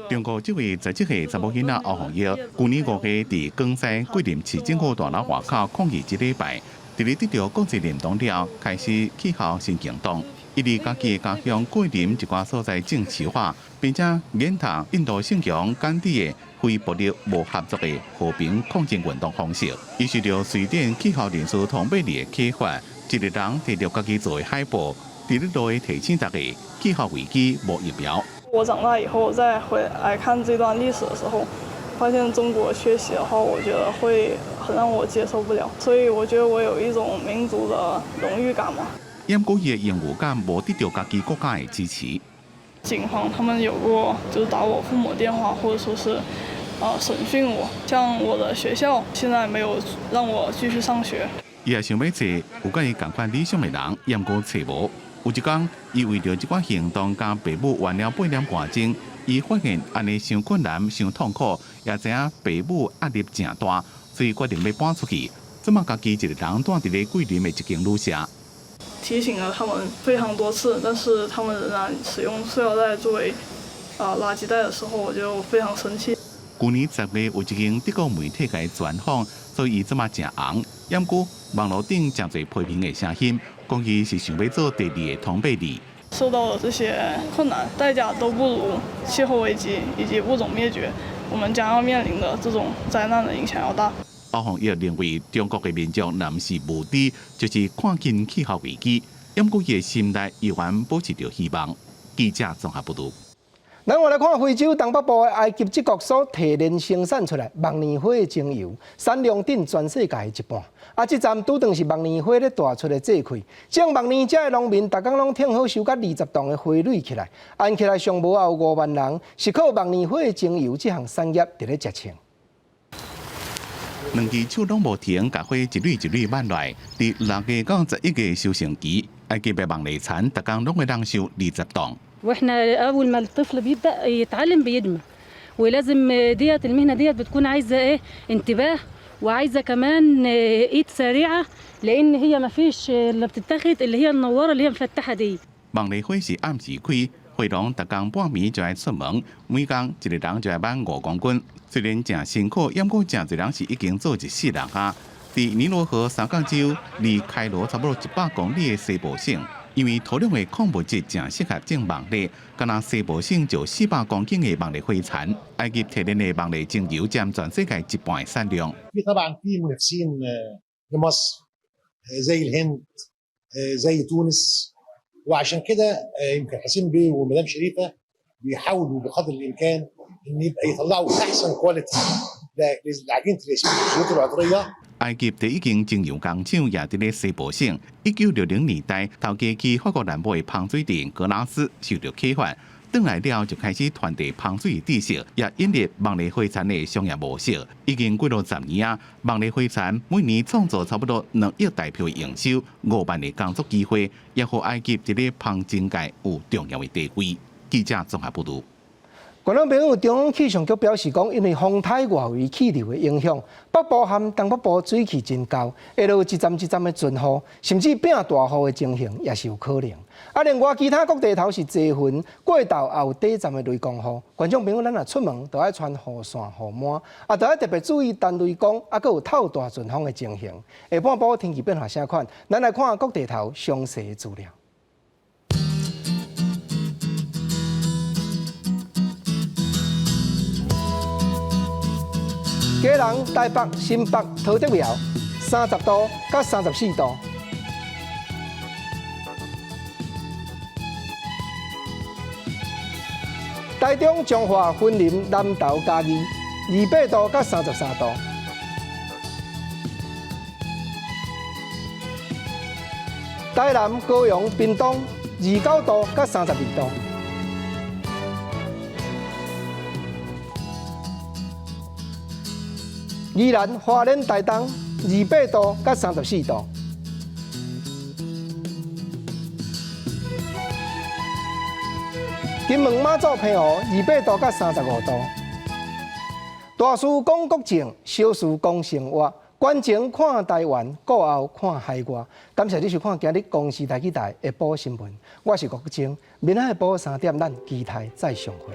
中國這位17歲查某囡仔歐鳳玉，舊年5月佇廣西桂林市政府大樓外口抗議一禮拜，佇咧得著國際認同了，開始氣候新行動。伊佇家己的家鄉桂林一寡所在種樹花，並且研讀印度聖雄甘地的非暴力無合作的和平抗爭運動方式。伊受著瑞典氣候人士唐貝爾的啟發，一個人提著家己做的海報，佇咧路提醒大家氣候危機無疫苗。我長大以後再回來看這段歷史的時候，發現中國缺席的話，我覺得會很讓我接受不了。所以我覺得我有一種民族的榮譽感嘛。毋過伊的榮譽感無得著家己國家的支持。警方他們有過就是打我父母電話，或者說是，審訊我。像我的學校現在沒有讓我繼續上學。伊也想欲揣有佮伊仝款理想的人，毋過揣無。有一工，伊為著這寡行動，共爸母冤了八點外鐘，伊發現按呢傷困難、傷痛苦，也知影爸母壓力誠大，所以決定欲搬出去。這馬家己一個人蹛佇咧桂林的一間旅社。提醒了他們非常多次，但是他們仍然使用塑料袋作為垃圾袋的時候，我就非常生氣。舊年10月有一間德國媒體共伊專訪，所以伊這馬誠紅。毋過網路頂誠濟批評的聲音，講伊是想欲做第二个湯貝爾。受到的這些困難代價都不如氣候危機以及物種滅絕，我們將要面臨的這種災難的影響要大。歐鳳玉認為，中國的民眾若毋是無知，就是看輕氣候危機。毋過伊的心內猶原保持著希望。記者綜合報導。咱換來看非洲東北部的埃及這國所提煉生產出來木蓮花的精油，產量佔全世界的一半。啊，這站拄當是木蓮花咧大出的季節，種木蓮遮的農民，逐工攏聽好收甲20棟的花蕊起來，按起來上無也有5萬人，是靠木蓮花的精油這項產業佇咧食穿。兩支手攏無停，共花一蕊一蕊挽落來。佇6月到11月收成期，埃及的木蓮田，逐工攏會當收20棟。 واحنا اول ما الطفل بيبدا يتعلم بيدمى ولازم ديت المهنه ديت بتكون عايزه ايه انتباه وعايزه كمان ايد سريعه لان هي ما فيش اللي بتتاخد اللي هي النواره اللي هي مفتحه دي 木蓮花是暗時開，花農逐工半暝就愛出門，每工一个人就愛挽5公斤。雖然誠辛苦，毋過誠濟人是已經做一世人啊。佇尼羅河三角洲，離開羅差不多100公里的西部省，因為土壤的礦物質誠適合種木蓮，敢若西部省就400公頃的木蓮花田，埃及提煉的木蓮精油佔全世界一半的產量。 في طبعا في منافسين لمصر زي الهند زي تونس وعشان كده يمكن حسين بيه ومدام شريفه بيحاولوا بقدر الامكان ان يبقى يطلعوا احسن quality لعجينه الياسمين والزيوت العطريه. 埃及第一間精油工廠也佇咧西部省。1960年代，頭家去法國南部的芳水店格拉斯受著啟發，轉來了就開始傳遞芳水的知識，也引入木蓮花田的商業模式。已經過了10年啊，木蓮花田每年創造差不多2億台票的營收，5萬个工作機會，也予埃及佇咧芳精界有重要的地位。記者綜合報導。觀眾朋友，中央氣象局表示講，因為風颱外圍氣流的影響，北部和東北部水汽真厚，會落一站一站的陣雨，甚至變大雨的情形也是有可能。啊，另外其他各地頭是濟雲，過晝也有短暫的雷公雨。觀眾朋友，咱若出門著愛穿雨傘、雨帽，啊，著愛特別注意單雷公，啊，閣有透大陣風的情形。下半晡天氣變化啥款？咱來看各地頭詳細的資料。基隆、台北、新北、桃竹苗，30度到34度。台中、彰化、雲林、南投、嘉義，28度到33度。台南、高雄、屏東， 29度佮32度。宜兰花莲台东28度佮34度。金门马祖澎湖28度佮35度。大事讲国政，小事讲生活，关前看台湾，过后看海外。感谢你收看今日公视台语台下晡新闻，我是郭国晶，明仔下晡3点，咱期待再相会。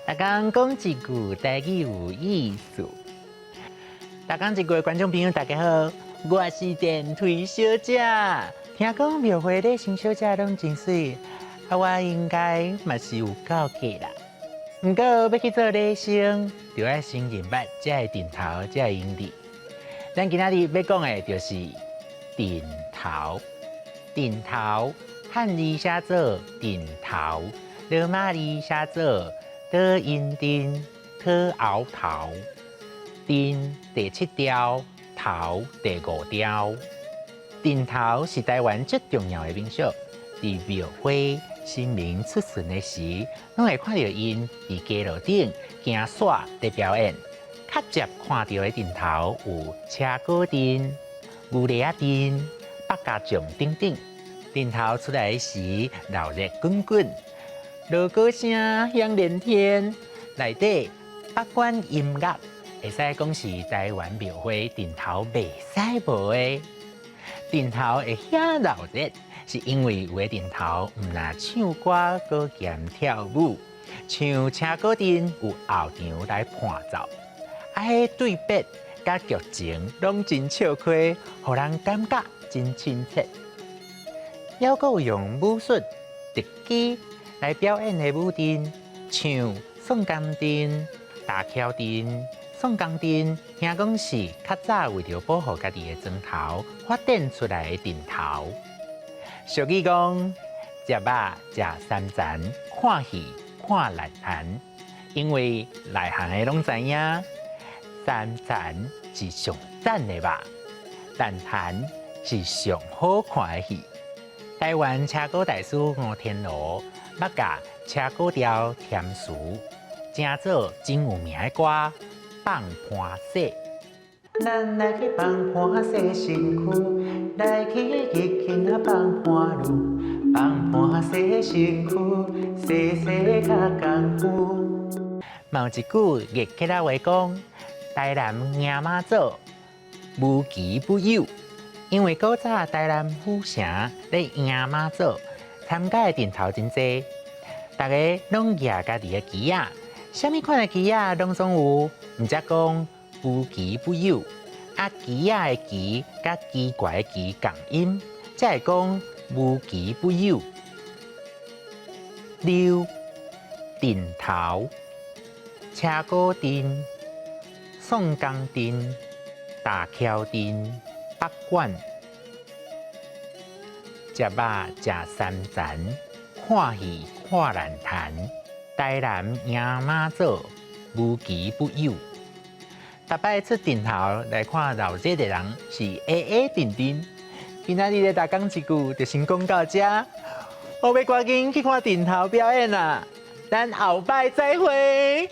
逐工講一句台語有意思。逐工一句的觀眾朋友，大家好，我是電梯小姐。聽講廟會禮生小姐攏真媠，啊，我應該嘛是有夠格啦。毋過欲去做禮生，就愛先認捌這个陣頭，這个英字。咱今仔日欲講的就是陣頭。陣頭漢字寫做陣頭，羅馬字寫做倒音陣、討鰲頭。陣第七調，頭第五調。陣頭是台灣最重要的民俗，佇廟會神明出巡的時，攏會看著𪜶佇街路頂行煞佇表演。較捷看著的陣頭有車果陣、牛犁仔陣、百家將等等。陣頭出來時，鬧熱滾滾，鑼鼓聲響連天，內底不管音樂，會使講是台灣廟會陣頭袂使無的。陣頭會遐鬧熱，是因為有的陣頭毋但唱歌，閣兼跳舞，像車果陣有後場來伴奏，啊，彼對白佮劇情攏真笑詼，予人感覺真親切。猶閣有用武術、特技來表演的舞陣，像宋江陣、大橋陣。宋江陣聽講是較早為著保護家己的莊頭發展出來的陣頭。俗語講，食肉食三層，看戲看內行。因為內行的攏知影，三層是上讚的肉，內行是上好看的戲。台灣車鼓大師吳天羅捌共車鼓調填詞，成做真有名的歌《放盤洗》。咱來去放盤洗身軀，來去激起啊放盤女，放盤洗身軀，洗洗較功夫。嘛有一句熱客仔話講：台南迎媽祖，無奇不有。因為古早台南府城咧迎媽祖，參加的陣頭真濟，逐家攏舉家己的旗仔，啥物款的旗仔攏總有，毋才講無奇不有。啊，旗仔的旗佮奇怪的奇仝音，才會講無奇不有。溜陣頭、車鼓陣、宋江陣、大橋陣、北管，食肉食三層，看戲看難談。台南迎媽祖，無奇不有。逐擺出陣頭來看鬧熱的人是矮矮陣陣。今仔日的逐工一句就先講到遮，我欲趕緊去看陣頭表演啦，咱後擺再會。